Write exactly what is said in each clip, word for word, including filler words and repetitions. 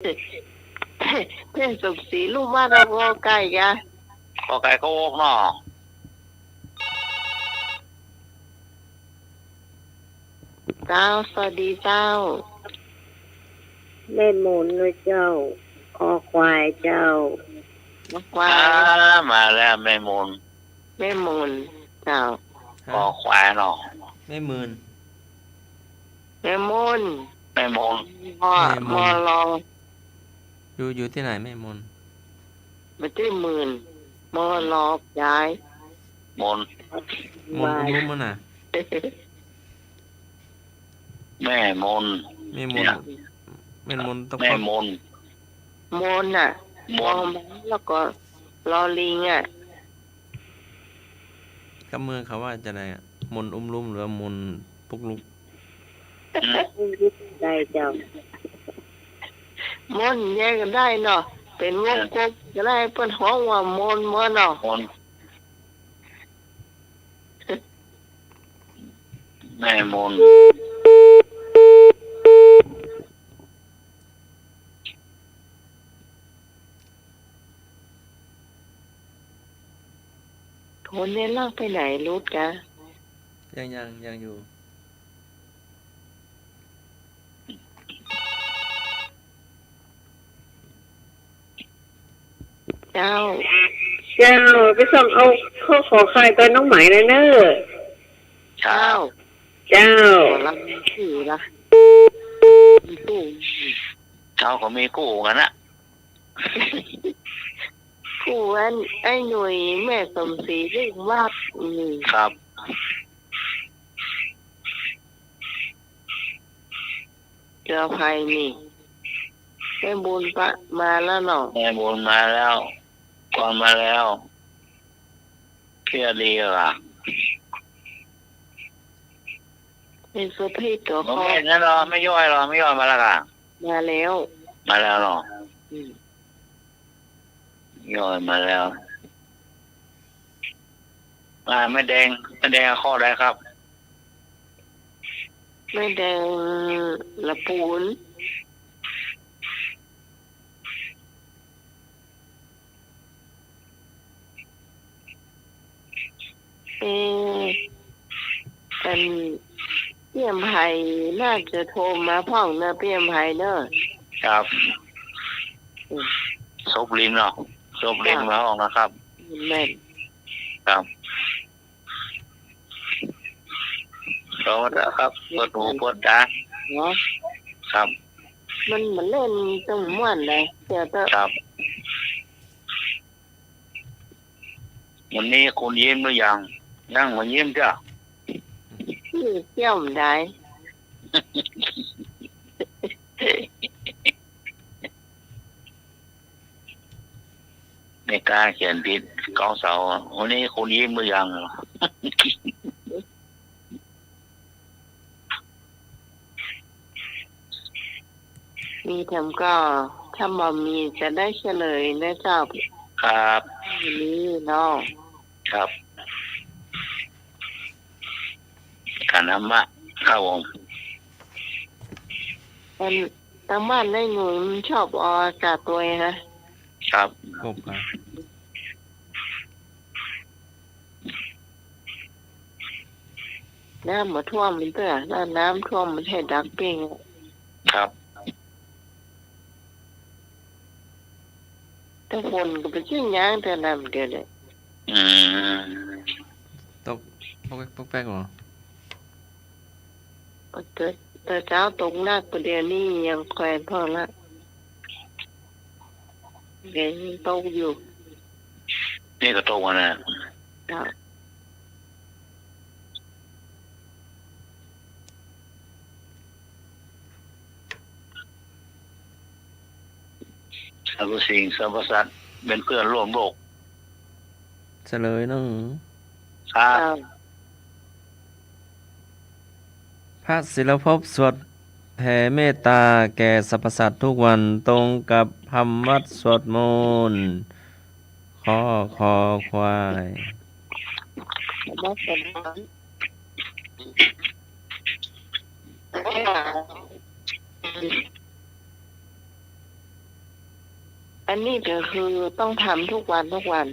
แม่สมศรีลูกบ้านเรากอไก่กะ กอไก่ก็วกเนาะ เจ้า สวัสดีเจ้า แม่มนนะเจ้า คอควายเจ้า คอควาย อ่า มาแล้วแม่มน แม่มน เจ้า ฮะ คอควายเนาะ แม่หมื่น แม่มน แม่มน มอ แม่มน มอลอ อยู่ อยู่ตี้ไหนแม่มน บ่ใจ้หมื่น มอลอ ย้าย มน มน วาย อุ้มๆ นั่นน่ะ แม่มน แม่มน เนี่ย แม่มนต้อง แม่มน มนน่ะ มน มอม้าแล้วก็ลอลิงอ่ะ กำเมืองเขาว่าจะไดอะ มนอุ้มลุ่มหรือว่ามนปุกลุก อืม ได้เจ้า มนแยกกันได้เนาะ เป๋นวงกลมก็ได้ เปิ้นฮ้องว่ามน มนเนาะ มน แม่มน คนเนี่ยลากไปไหน หลุดกะ ยัง ยัง ยังอยู่ เจ้า เจ้า ไปส่องเอาข้อขอไข่ตอนน้องไหมนะเน่อ เจ้า เจ้า หมอลำสี่ละ มีกู้ เจ้าก็มีกู้กันนะ กู้อันไอ้หนุ่ย แม่สมศรี ลูกวัด อืม ครับ เจ้าไพนี่ แม่บุญปะมาแล้วเนาะ แม่บุญมาแล้ว ก่อนมาแล้ว เพียดีเหรอ เป็นสุภาพตัว บ่ คอ แม่นั่นเหรอ แม่ย้อยเหรอ แม่ย้อยมาแล้วกะ มาแล้ว มาแล้วเหรอ อืม ย้อยมาแล้ว อ่า แม่แดง แม่แดงข้อใดครับ แม่แดงละปูน เออ อันเปี้ยมไพน่าจะโทรมาพ่องนะ เปี้ยมไพเนอะ ครับ อืม ศพลินเนาะ ศพลิน ครับ มาพ่องนะครับ แม่น ครับ รอมาเถอะครับ เปิดหูเปิดต๋า เนาะ ครับ มันมาเล่นตรงม่วนเลย เดี๋ยวเถอะ ครับ วันนี้คุณยิ้มหรือยัง ยังบ่ยิ้มเตื้อ นี่เตี้ยมได้ ไม่กล้าเขียนผิด เก้าเสา วันนี้คุณยิ้มหรือยัง มีแถมก็ ถ้าบ่มีจะได้เฉลยนะเจ้า ครับ วันนี้เนาะ ครับ ขันธรรมะ ครับผม อัน ตางบ้านได้หนูมันชอบออกอากาศตวยฮะ ครับ กบครับ น้ำบ่ท่วมมันเตื้อ ถ้าน้ำท่วมมันให้ดักปิ้ง ครับ แต่ฝนก็ไปจึ้งยางแต่น้ำเดียวเนี่ย อืม ตกปอกแป๊กปอกแป๊กเหรอ แต่ แต่เจ๊าตกหนัก แต่เดี๋ยวนี้ยังแควนพอละ ยังตกอยู่ นี่ก็ตกมานะ เจ้า สรรพสิ่งสรรพสัตว์เป็นเพื่อนร่วมโลก เฉลยเนาะ ครับ เจ้า พระศิลภพสวดแผ่เมตตาแก่สรรพสัตว์ทุกวัน ตรงกับธรรมวัตรสวดมนต์ คอ คอควาย วัตรสวดมนต์ เออ อันนี้ก็คือต้องทำทุกวันทุกวัน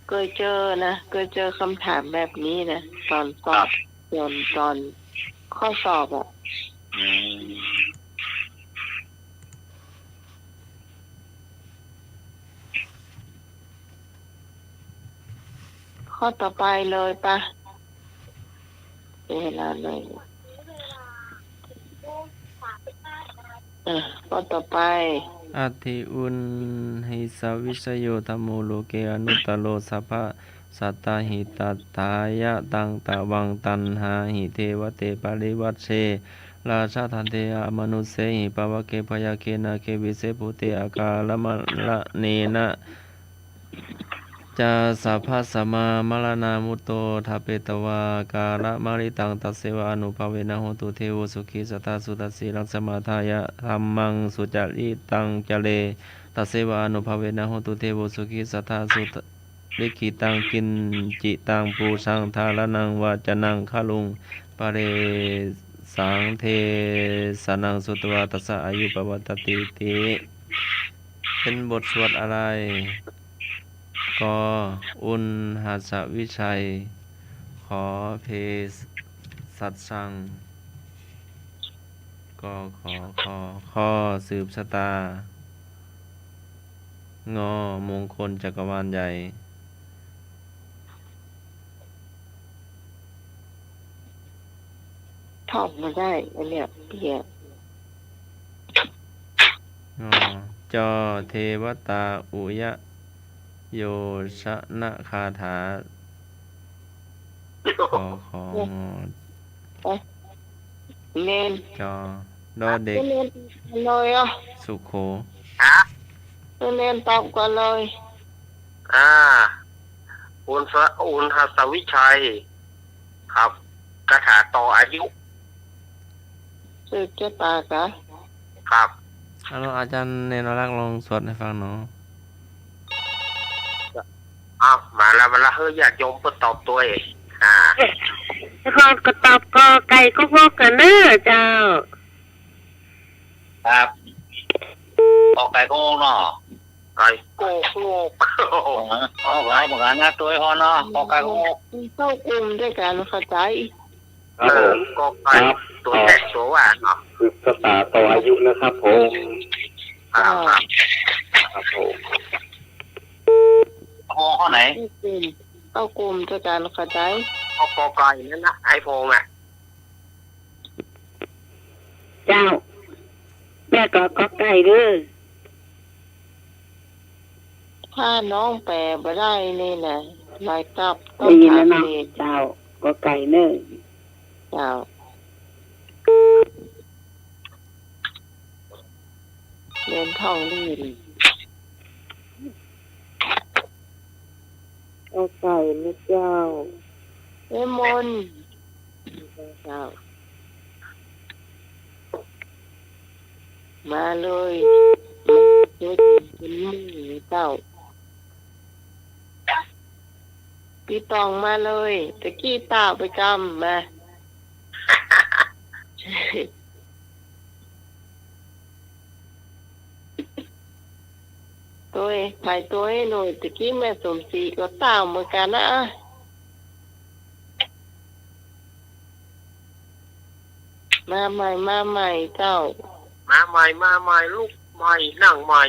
เคยเจอนะ เคยเจอคำถามแบบนี้นะ ตอนสอบ ครับ ตอน ตอนข้อสอบอะ อืม ข้อต่อไปเลยปะ เวลาเลย อ่ะ ข้อต่อไป Atthi uṇhissavijayo dhammo loke anuttaro sabbasattahitatthāya taṃ tvaṃ taṇhāhi devate parivajje rājadaṇḍe amanussehi pāvake byagghe nāge vise bhūte akālamaraṇena ca sabbasmā maraṇā mutto ṭhapetvā kālamāritaṃ tasseva ānubhāvena hotu devo sukhī sadā. Suddhasīlaṃ samādāya dhammaṃ sucaritaṃ care tasseva ānubhāvena hotu devo sukhī sadā. Sulikkhitam kiñci taṃ pūjaṃ dhāraṇaṃ vācanaṃ gāruṃ paresaṃ desanaṃ sutvā tassa āyu pavaḍḍhatīti. เป็นบทสวดอะไร ก อุณหสวิชัย ข เภสัชชัง ก ข ค ค สืบชะตา ง มงคลจักรวาลใหญ่ ท่องบ่ได้ อันเนี้ย เปียก ง จ เทวตาอุยโยชนคาถา ข ข ง เอ๊ะ เณร จ ดอเด็ก เณรเลยอ่ะ สุโข ฮะ เณรตอบก่อนเลย อ่า อุณส อุณหสวิชัย ครับ คาถาต่ออายุ สืบชะตากะ ครับ เอาล่ะ อาจารย์เณรรักษ์ลองสวดหื้อฟังหน่อย เอา มาละ มาละ เฮ้ย ญาติโยมเปิ้นตอบตวย อ่า ขอ ขอตอบกอไก่ก๊อกๆ ก่อนเน้อเจ้า ครับ กอไก่ก๊อกๆ เนาะ ไก่ก๊อกๆ เอา เอา เอา เอา นะ ตวยพอเนาะ กอไก่ก๊อกๆ เข้ากลุ่มด้วยกันเข้าใจ ครับผม เออ กอไก่ ครับ ตัวแรกตัวว่าเนาะ สืบชะตาต่ออายุนะครับผม ครับ ครับ ครับผม พอข้อไหน เข้ากลุ่ม เข้ากลุ่มด้วยกันเข้าใจ เอากอไก่นั่นนะ ไอ้พงษ์อะ เจ้า แม่ก็กอไก่เด้อ ถ้าน้องแปลบ่ได้นี่นะ หมายจับต้อง ได้ยินแล้วเนาะ ถามเอง เจ้า กอไก่เน้อ เจ้า เรียนท่องดี กอไก่นะเจ้า เอ้ยมนต์ เจ้า มาเลย มาเลย เป็นหมู่เจ้า พี่ตองมาเลย ตะกี้เต้าไปกำมา ตวย ใผตวยหน่อย ตะกี้แม่สมศรีก็เต้าเหมือนกันนะ มาใหม่ มาใหม่เจ้า มาใหม่ มาใหม่ ลุกใหม่ นั่งใหม่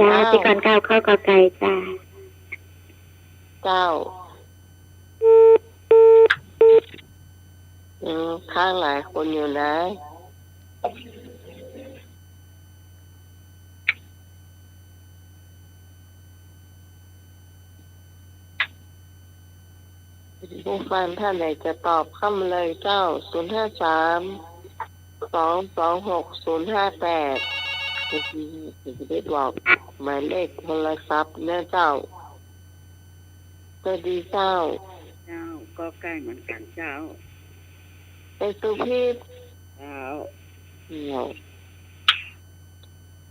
จ้า เจ้า ติก่อนเก้า เข้ากอไก่จ้า เจ้า อืม ค้างหลายคนอยู่นะ ผู้ฟังท่านไหนจะตอบเข้ามาเลยเจ้า ศูนย์ห้าสาม สองสองหก ศูนย์ห้าแปด เมื่อกี้ผมได้บอกหมายเลขโทรศัพท์นะเจ้า สวัสดีเจ้า เจ้า ก็ใกล้เหมือนกันเจ้า แม่สุพิษ เจ้า เนาะ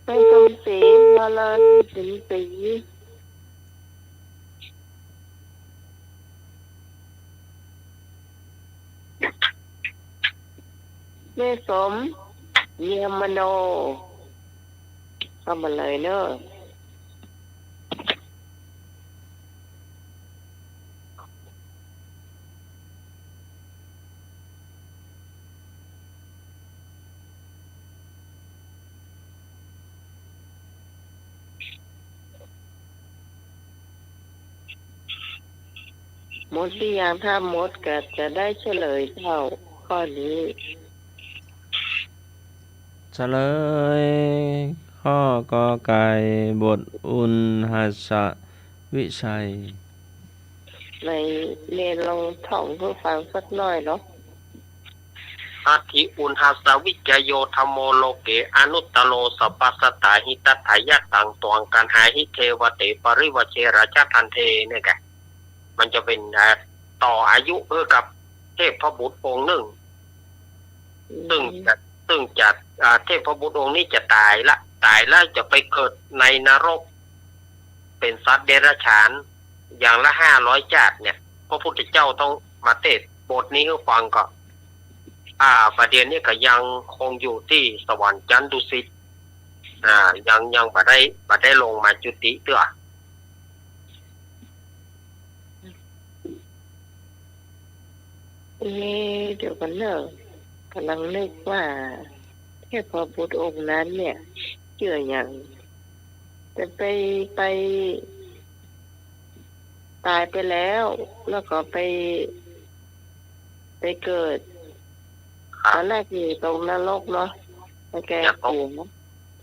แม่สมศรี วรสินศรี แม่สม เยี่ยมมโน เข้ามาเลยเนอะ หมดหรือยัง ถ้าหมดก็จะได้เฉลยเจ้าข้อนี้ เฉลย ข้อกอไก่ บทอุณหัสสวิชัย ไหนเณรลองท่องหื้อฟังสักหน่อยเนาะ Atthi uṇhassa viccayo dhammo loke anuttaro sabbasattā hitatthāya taṃ tuvaṃ gaṇhāhi devate parivajje rājadaṇḍe เนี่ยกะ มันจะเป๋น อ่า ต่ออายุหื้อกับเทพบุตรองค์นึ่ง ซึ่งจะ ซึ่งจะ อ่า เทพบุตรองค์นี้จะต๋ายละ ต๋ายแล้วจะไปเกิดในนรก เป๋นสัตว์เดรัจฉาน อย่างละห้าร้อยจ้าดเนี่ย พระพุทธเจ้าต้องมาเตสน์บทนี้หื้อฟังก่อ อ่า บ่าเดี่ยวนี้ก็ยังคงอยู่ตี้สวรรค์จั๊นดุสิต อ่า ยัง ยังบ่ได้ บ่ได้ลงมาจุติเตื้อ เอ๊ะ เดี๋ยวก่อนเนอะ ก่ำลังนึกว่า เทพบุตรองค์นั้นเนี่ย จื้ออะหยัง แต่ไป ไป ต๋ายไปแล้ว แล้วก็ไป ไปเกิด ครับ ต๋อนแรกอยู่ตกนรกเนาะ แล้วแก จะตก กั๋ว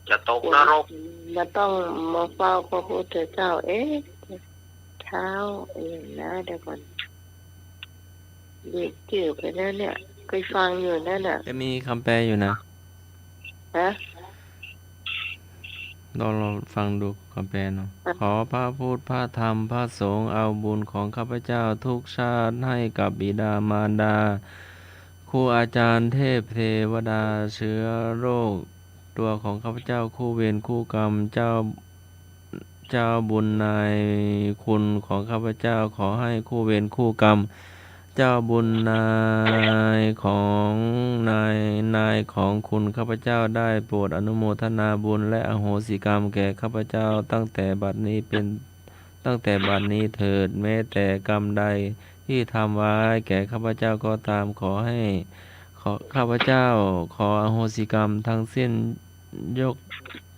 จะตกนรก กั๋ว มาต้องมาเฝ้าพระพุทธเจ้า เอ๊ะ ท้าวอะหยังนะ เดี๋ยวก่อน ลืมจื้อไปแล้วเนี่ย เคยฟังอยู่นั่นน่ะ จะมีกำแปลอยู่นะ ฮะ ลอง ลองฟังดูกำแปลเนาะ อ่ะ ขอพระพุทธ พระธรรม พระสงฆ์ เอาบุญของข้าพเจ้าทุกชาติให้กับบิดามารดา ครูอาจารย์ เทพเทวดา เชื้อโรค ตัวของข้าพเจ้า คู่เวรคู่กรรม เจ้า เจ้าบุญนายคุณของข้าพเจ้า ขอให้คู่เวรคู่กรรม เจ้าบุญนายของนาย นายของคุณข้าพเจ้า ได้โปรดอนุโมทนาบุญ และอโหสิกรรมแก่ข้าพเจ้า ตั้งแต่บัดนี้เป็น ตั้งแต่บัดนี้เถิด แม้แต่กรรมใดที่ทำไว้แก่ข้าพเจ้าก็ตาม ขอให้ ขอ ข้าพเจ้าขออโหสิกรรมทั้งสิ้น ยก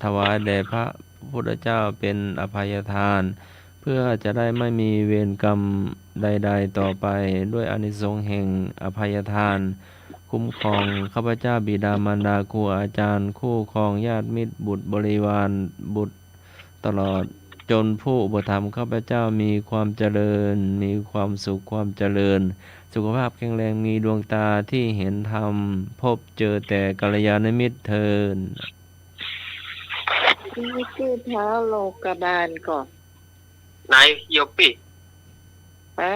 ถวายแด่พระพุทธเจ้าเป็นอภัยทาน เพื่อจะได้ไม่มีเวรกรรมใดๆ ต่อไป ด้วยอานิสงส์แห่งอภัยทาน คุ้มครองข้าพเจ้า บิดามารดา ครูอาจารย์ คู่ครอง ญาติมิตร บุตรบริวาร บุตร ตลอดจนผู้อุปถัมภ์ข้าพเจ้ามีความเจริญ มีความสุข ความเจริญ สุขภาพแข็งแรง มีดวงตาที่เห็นธรรม พบเจอแต่กัลยาณมิตรเทอญ นี่จื้อท้าวโลกบาลก่อ ไหนโยมปี้ ฮะ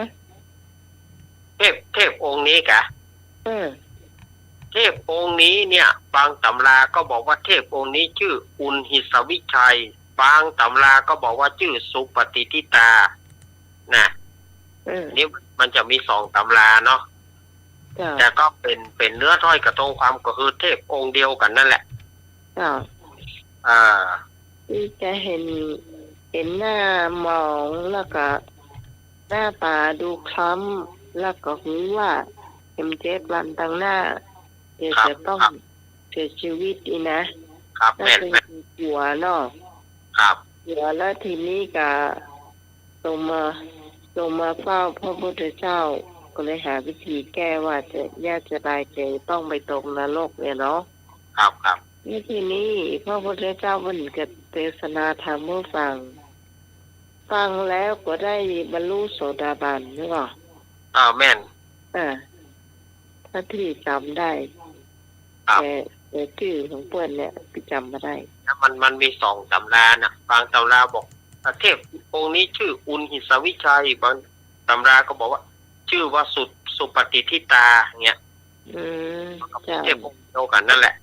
เทพ เทพองค์นี้กะ เออ เทพองค์นี้เนี่ย บางตำราก็บอกว่าเทพองค์นี้จื้ออุณหิสวิชัย บางตำราก็บอกว่าจื้อสุปฏิทิตา นะ เออ นี่มันจะมีสองตำราเนาะ เจ้า แต่ก็เป๋น เป๋นเนื้อถ้อยกระทงความก็คือเทพองค์เดียวกั๋นนั่นแหละ เจ้า อ่า ตี้จะเห็น เห็นหน้าหมอง แล้วก็หน้าต๋าดูคล้ำ แล้วก็หื้อว่าเข็มเจ็ดวันตังหน้า เดี๋ยว ครับ จะต้อง ครับ เสียชีวิตอีกนะ ครับ แล้ว แม่น ก็ แม่น กั๋วเนาะ ครับ กั๋ว แล้วทีนี้ก็ส่งมา ส่งมาเฝ้าพระพุทธเจ้า ก็เลยหาวิธีแก้ว่าจะ ญาติจะตายจะต้องไปตกนรกเนี่ยเนาะ ครับ ครับ นี่ทีนี้พระพุทธเจ้าเปิ้นก็เตสนาธรรมหื้อฟัง ฟังแล้วก็ได้บรรลุโสดาบัน ใช่ป่ะ อ่า แม่น อ่า ถ้าตี้จ๋ำได้ ครับ แต่ แต่จื้อของเปิ้นเนี่ย ก็จ๋ำบ่ได้ แล้วมัน มันมีสองตำรานะ บางตำราบอก อ่ะ เทพองค์นี้จื้ออุณหิสวิชัย บางตำราก็บอกว่า จื้อว่าสุ สุปฏิฏฐิตา อย่างเงี้ย อืม เจ้า เรียกองค์เดียวกั๋นนั่นแหละ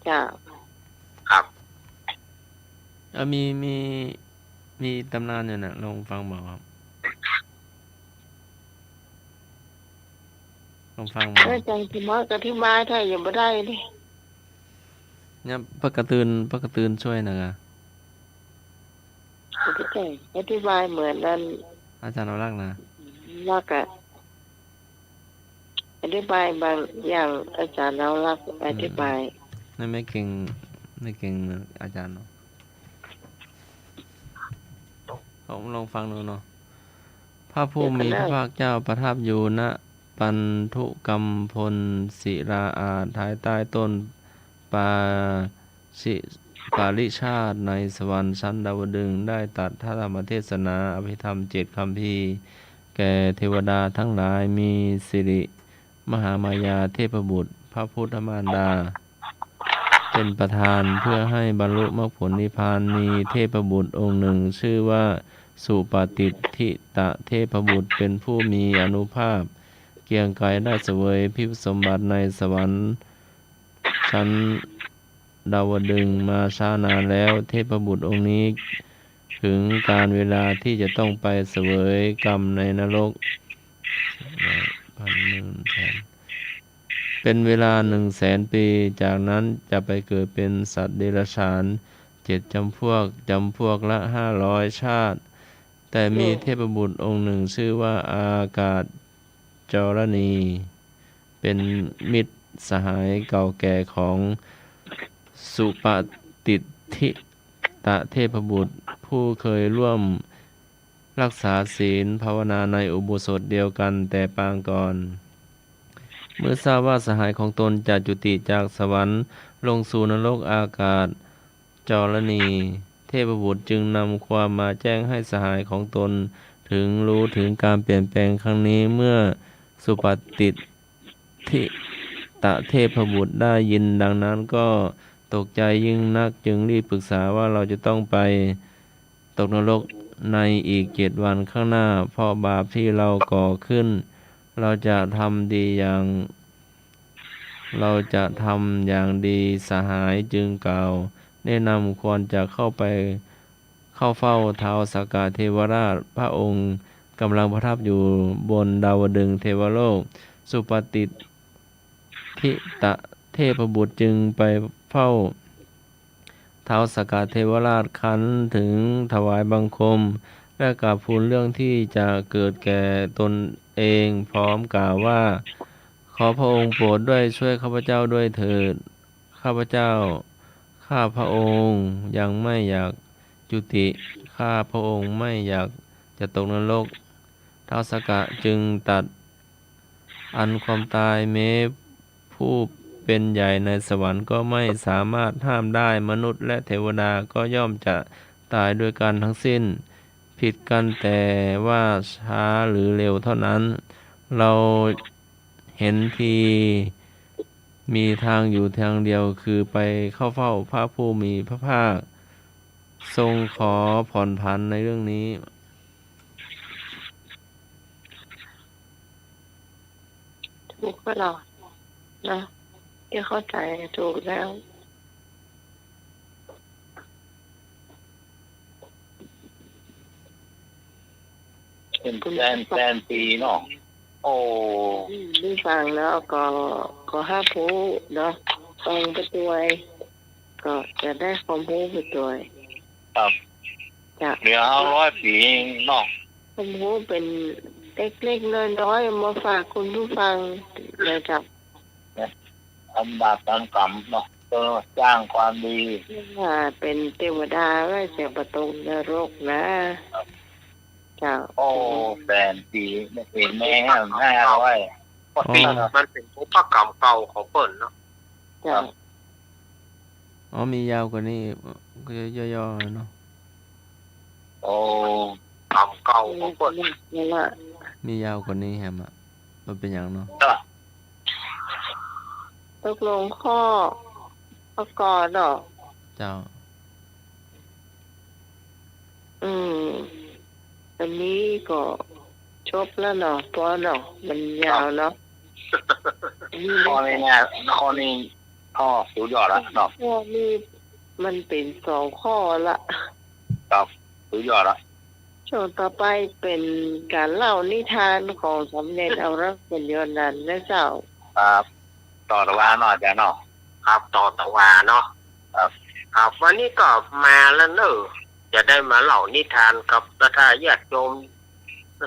เจ้า ครับ เออ มี มี มีต๋ำนานอยู่นะ ลองฟังบ่ครับ ลองฟังบ่ อาจารย์สมอธิบายถ้ายังบ่ได้นี่ เนี่ย ป้ากระตือน ป้ากระตือนช่วยนะกะ อธิบายเหมือนนั้น อาจารย์อนุรักษ์นะ ว่าก็อธิบายบางอย่าง อาจารย์อนุรักษ์อธิบาย อืม นี่ไม่เก่ง ไม่เก่งเหมือนอาจารย์เนาะ ลอง ลองฟังดูเนาะ พระผู้มีพระภาคเจ้าประทับอยู่ณ ปันธุกำพลศิลาอาสน์ ภายใต้ต้นปาสิ ปาริชาติในสวรรค์ชั้นดาวดึงส์ ได้ตรัสพระธรรมเทศนาอภิธรรมเจ็ดคัมภีร์ แก่เทวดาทั้งหลาย มีสิริมหามายาเทพบุตร พระพุทธมารดา เป็นประธาน เพื่อให้บรรลุมรรคผลนิพพาน มีเทพบุตรองค์หนึ่ง ชื่อว่าสุปฏิฏฐิตะเทพบุตร เป็นผู้มีอานุภาพ เกรียงไกร ได้เสวยอภิสมบัติในสวรรค์ชั้นดาวดึงส์มาช้านานแล้ว เทพบุตรองค์นี้ ถึงกาลเวลาที่จะต้องไปเสวยกรรมในนรก พัน หมื่น แสน เป็นเวลาหนึ่งแสนปี จากนั้นจะไปเกิดเป็นสัตว์เดรัจฉานเจ็ดจำพวก จำพวกละห้าร้อยชาติ แต่มีเทพบุตรองค์หนึ่งชื่อว่าอากาสจรณี เป็นมิตรสหายเก่าแก่ของสุปฏิฏฐิตะเทพบุตร ผู้เคยร่วมรักษาศีลภาวนาในอุโบสถเดียวกันแต่ปางก่อน เมื่อทราบว่าสหายของตนจะจุติจากสวรรค์ลงสู่นรก อากาสจรณีเทพบุตรจึงนำความมาแจ้งให้สหายของตนถึงรู้ถึงการเปลี่ยนแปลงครั้งนี้ เมื่อสุปฏิฏฐิตะเทพบุตรได้ยินดังนั้นก็ตกใจยิ่งนัก จึงรีบปรึกษาว่า เราจะต้องไป ตกนรกในอีกเจ็ดวันข้างหน้า เพราะบาปที่เราก่อขึ้น เราจะทำดีอย่าง เราจะทำอย่างดี สหายจึงกล่าวแนะนำควรจะเข้าไป เข้าเฝ้าท้าวสักกะเทวราช พระองค์กำลังประทับอยู่บนดาวดึงส์เทวโลก สุปฏิฏฐิตะเทพบุตรจึงไปเฝ้า ท้าวสักกะเทวราช ครั้นถึงถวายบังคม และกราบทูลเรื่องที่จะเกิดแก่ตนเอง พร้อมกล่าวว่า ขอพระองค์โปรดด้วยช่วยข้าพเจ้าด้วยเถิด ข้าพเจ้า ข้าพระองค์ยังไม่อยากจุติ ข้าพระองค์ไม่อยากจะตกนรก ท้าวสักกะจึงตรัส อันความตายแม้ผู้เป็นใหญ่ในสวรรค์ก็ไม่สามารถห้ามได้ มนุษย์และเทวดาก็ย่อมจะตายด้วยกันทั้งสิ้น ผิดกันแต่ว่าช้าหรือเร็วเท่านั้น เราเห็นทีมีทางอยู่ทางเดียว คือไปเข้าเฝ้าพระผู้มีพระภาค ทรงขอผ่อนผันในเรื่องนี้ ถูกแล้วเหรอ นะ ที่เข้าใจถูกแล้ว เป็นแสนแสนปีเนาะ โอ้ อืม ได้ฟังแล้วก็ ก็ฮับฮู้เนาะ ฟังไปตวย ก็จะได้ความฮู้ไปตวย ครับ จ้ะ เหลือห้าร้อยปีเนาะ ความฮู้เป๋นเล็กๆ น้อยๆ มาฝากคุณผู้ฟังนะจ๊ะ ทำบาปทำกรรมเนาะ เออ สร้างความดี ว่าเป๋นเทวดาไว้จะบ่ตกนรกนะ ครับ จ้ะ โอ้ แสนปี ไม่เห็นแม่ห้าร้อย อ๋อ มันเป๋นบุพกรรมเก่าของเปิ้นเนาะ จ้ะ ครับ อ๋อ มียาวกว่านี้ ก็ย่อๆ เนาะ โอ้ กรรมเก่าของเปิ้น นั่นแหละ มียาวกว่านี้แหมอะ มันเป๋นหยังเนาะ จ้ะ ตกลงข้อ ข้อก่อนเนาะ เจ้า อืม อันนี้ก็ช จบแล้วเนาะ ปอเนาะ มันยาวเนาะ ข้อนี้นะ ข้อนี้ ข้อสุดยอดละเนาะ ข้อนี้มันเป๋นสองข้อละ ครับ สุดยอดละ ช่วงต่อไปเป๋นก๋านเล่านิทานของสมเด็จอวรักษ์เสนยอนันท์นะเจ้า ครับ ต่อตะวาเนาะอาจ๋ารย์เนาะ ครับ ต่อตะวาเนาะ ครับ ครับ วันนี้ก็มาแล้วเน่อ จะได้มาเล่านิทานกับศรัทธาญาติโยม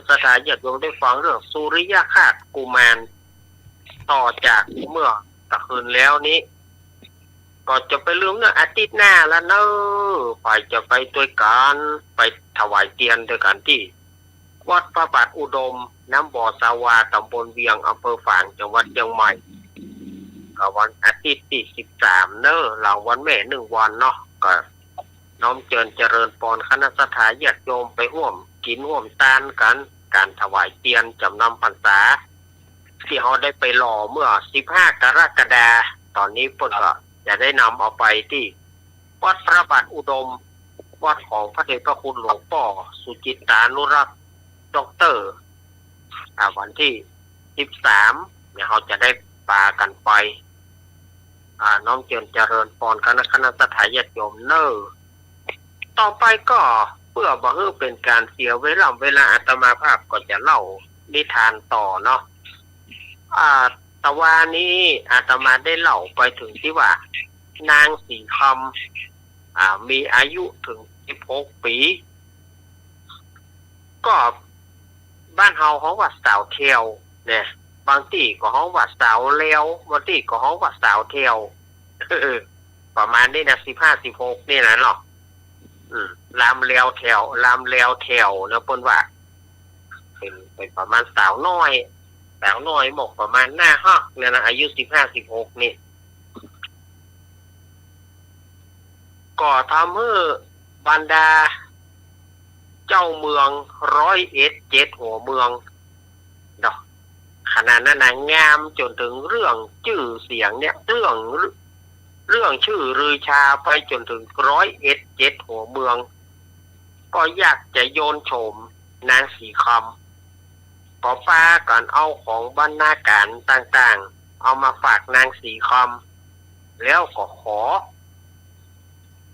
ศรัทธาญาติโยมได้ฟังเรื่องสุริยคราสกุมาร ต่อจากเมื่อตะคืนแล้วนี้ ก็จะเป๋นเรื่องเน่ออาทิตย์หน้าละเน่อ ไปจะไปตวยกั๋น ไปถวายเตียนตวยกั๋นตี้ วัดพระบาทอุดม น้ำบ่อสาวา ตำบลเวียง อำเภอฝาง จังหวัดเจียงใหม่ ก็วันอาทิตย์ตี้สิบสามเน่อ หลังวันแม่นึ่งวันเนาะ ก็น้อมเจิญเจริญปอนคณะศรัทธาญาติโยมไปฮ่วมกิ๋นฮ่วมตานกั๋น ก๋านถวายเตียนจ๋ำนำพรรษา ตี้เฮาได้ไปหล่อเมื่อสิบห้ากรกฎาคม ต๋อนนี้เปิ้นก็จะได้นำเอาไปตี้วัดพระบาทอุดม วัดของพระเดชพระคุณหลวงป้อสุจิตตานุรักษ์ ด็อกเตอร์ อ่า วันตี้สิบสามเนี่ย เฮาจะได้ปากั๋นไป อ่า น้อมเจิญเจริญปอนคณะ คณะศรัทธาญาติโยมเน่อ ต่อไปก็เปื้อบ่หื้อเป๋นก๋านเสียเวลา เวลาอาตมาภาพก็จะเล่านิทานต่อเนาะ อ่า ตะวานี้อาตมาได้เล่าไปเถิงตี้ว่า นางสีคำ อ่า มีอายุเถิงสิบหกปี๋ ก็บ้านเฮาฮ้องว่าสาวแถวเนี่ย บางตี้ก็ฮ้องว่าสาวแลว บางตี้ก็ฮ้องว่าสาวแถว ประมาณนี้นะ สิบห้า สิบหกนี่นะเนาะ อืม ลำแลวแถว ลำแลวแถวเนาะ เปิ้นว่า เป๋น เป๋นประมาณสาวน้อย สาวน้อยหมกประมาณหน้าฮักเนี่ยนะ อายุสิบห้า สิบหกนี่ ก็ทำหื้อบรรดาเจ้าเมืองร้อยเอ็ดเจ็ดหัวเมืองเนาะ ขนาดนั้นนะ งามจ๋นเถิงเรื่องจื้อเสียงเนี่ย เรื่อง เรื่องจื้อลือชาไปจ๋นเถิงร้อยเอ็ดเจ็ดหัวเมือง ก็อยากจะโยนโฉมนางสีคำ ก็ปากั๋นเอาของบรรณาการต่างๆ เอามาฝากนางสีคำ แล้วก็ขอ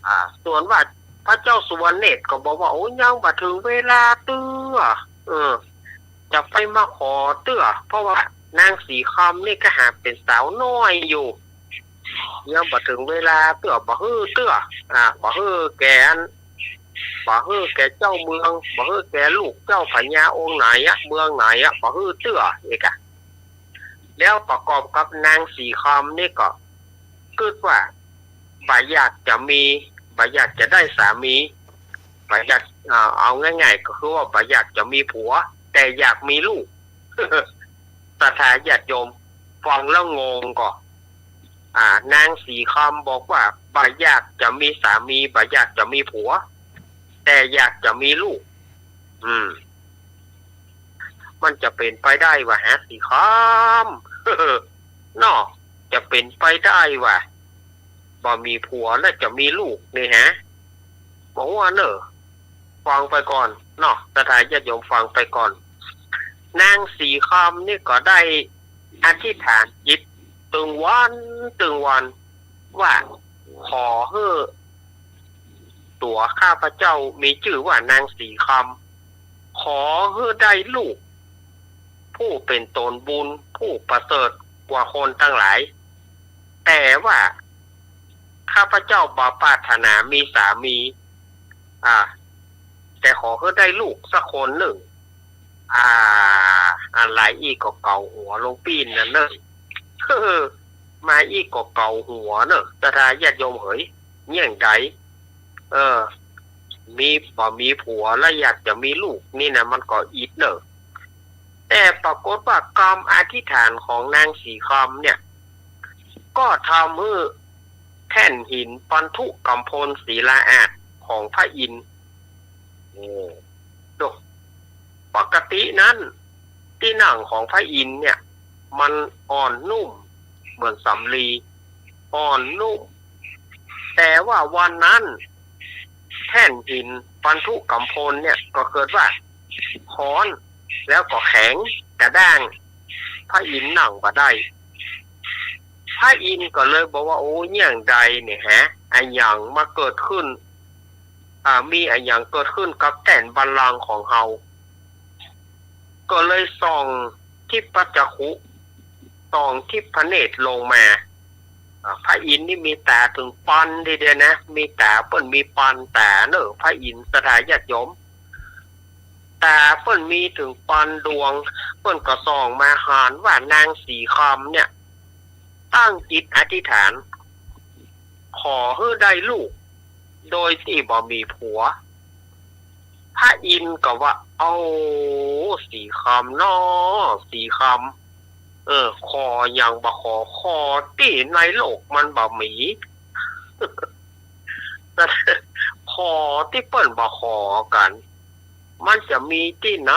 อ่า ส่วนว่าพระเจ้าสุวรรณเนตรก็บอกว่า โอ้ ยังบ่เถิงเวลาเตื้อ เออ จะไปมาขอเตื้อ เพราะว่านางสีคำนี่ก็หากเป๋นสาวน้อยอยู่ ยังบ่เถิงเวลาเตื้อ บ่หื้อเตื้อ อ่า บ่หื้อแก่อัน บ่หื้อแก่เจ้าเมือง บ่หื้อแก่ลูกเจ้าพญาองค์ไหนอะ เมืองไหนอะ บ่หื้อเตื้อ เอกอะ แล้วประกอบกับนางสีคำนี่ก็กึ๊ดว่า บ่อยากจะมี บ่อยากจะได้สามี บ่อยาก อ่า เอาง่ายๆ ก็คือว่าบ่อยากจะมีผัว แต่อยากมีลูก ศรัทธาญาติโยมฟังแล้วงงก่อ อ่า นางสีคำบอกว่าบ่อยากจะมีสามี บ่อยากจะมีผัว แต่อยากจะมีลูก อืม มันจะเป๋นไปได้วะฮะ สีคำ เนาะ จะเป๋นไปได้วะ บ่มีผัวแล้วจะมีลูกนี่ฮะ บ่ฮู้เน่อ ฟังไปก่อนเนาะ ศรัทธาญาติโยมฟังไปก่อน นางสีคำนี่ก็ได้อธิษฐานจิตตึงวันตึงวัน ว่าขอหื้อตั๋วข้าพเจ้ามีจื้อว่านางสีคำ ขอหื้อได้ลูก ผู้เป๋นตนบุญ ผู้ประเสริฐกว่าคนตังหลาย แต่ว่าข้าพเจ้าบ่ปรารถนามีสามี อ่า แต่ขอหื้อได้ลูกสักคนนึ่ง อ่า อันใดอี้ก็เก๋าหัวลงปี้นนั่นเน่อ มาอี้ก็เก๋าหัวเน่อ ศรัทธาญาติโยมเหย เยียงใด เออ มี บ่มีผัวแล้วอยากจะมีลูกนี่นะ มันก็อิดเน่อ แต่ปรากฏว่ากำอธิษฐานของนางสีคำเนี่ย ก็ทำหื้อแท่นหินปันธุกำพลศิลาอาสน์ของพระอินทร์ เออ ดู ปกตินั้น ตี้นั่งของพระอินทร์เนี่ย มันอ่อนนุ่มเหมือนสำลี อ่อนนุ่ม แต่ว่าวันนั้น แท่นหินปันธุกำพลเนี่ย ก็เกิดว่าฮ้อน แล้วก็แข็งกระด้าง พระอินทร์นั่งบ่ได้ พระอินทร์ก็เลยบอกว่า โอ้ เยี่ยงใดเนี่ยฮะ อะหยังมาเกิดขึ้น อ่า มีอะหยังเกิดขึ้นกับแท่นบัลลังก์ของเฮา ก็เลยส่องทิพจักขุ ส่องทิพเนตรลงมา อ่า พระอินทร์นี่มีต๋าเถิงปานทีเดียวนะ มีต๋าเปิ้นมีปานต๋าเน่อ พระอินทร์ศรัทธาญาติโยม ต๋าเปิ้นมีเถิงปานดวง เปิ้นก็ส่องมาหันว่านางสีคำเนี่ย ตั้งจิตอธิษฐาน ขอหื้อได้ลูก โดยตี้บ่มีผัว พระอินทร์ก็ว่า เอ้า สีคำน้อ สีคำ เออ ขอหยังบ่ขอ ขอตี้ในโลกมันบ่มี ขอตี้เปิ้นบ่ขอกั๋น มันจะมีตี้ไหน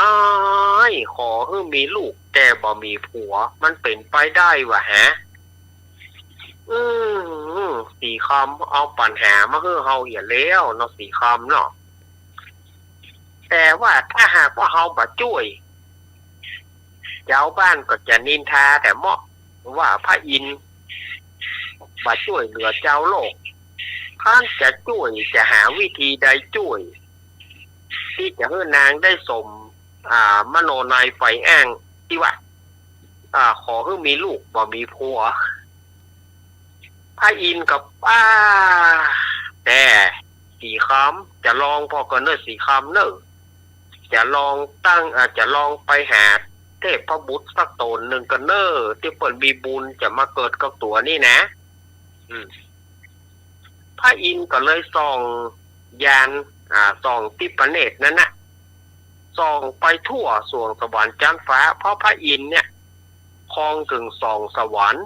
ขอหื้อมีลูกแต่บ่มีผัว มันเป๋นไปได้วะฮะ อืม สีคำเอาปัญหามาหื้อเฮาเหียแล้วเนาะ สีคำเนาะ แต่ว่าถ้าหากว่าเฮาบ่จ้วย จาวบ้านก็จะนินทาแต่เมาะว่าพระอินทร์บ่จ้วยเหลือจาวโลก ต้านจะจ้วยจะหาวิธีใดจ้วย ตี้จะหื้อนางได้สม อ่า มโนนัยใฝ่อ้างตี้ว่า อ่า ขอหื้อมีลูกบ่มีผัว พระอินทร์ก็ อ่า แต่สีคำ จะลองผ่อก่อนเน่อสีคำเน่อ จะลองตั้ง อ่า จะลองไปหาเทพบุตรสักต๋นนึ่งก่อนเน่อ ตี้เปิ้นมีบุญจะมาเกิดกับตั๋วนี่นะ อืม พระอินทร์ก็เลยส่องญาณ อ่า ส่องทิพเนตรนั้นน่ะ ส่องไปทั่วสวงสวรรค์จั๊นฟ้า เพราะพระอินทร์เนี่ย ครองเถิงสองสวรรค์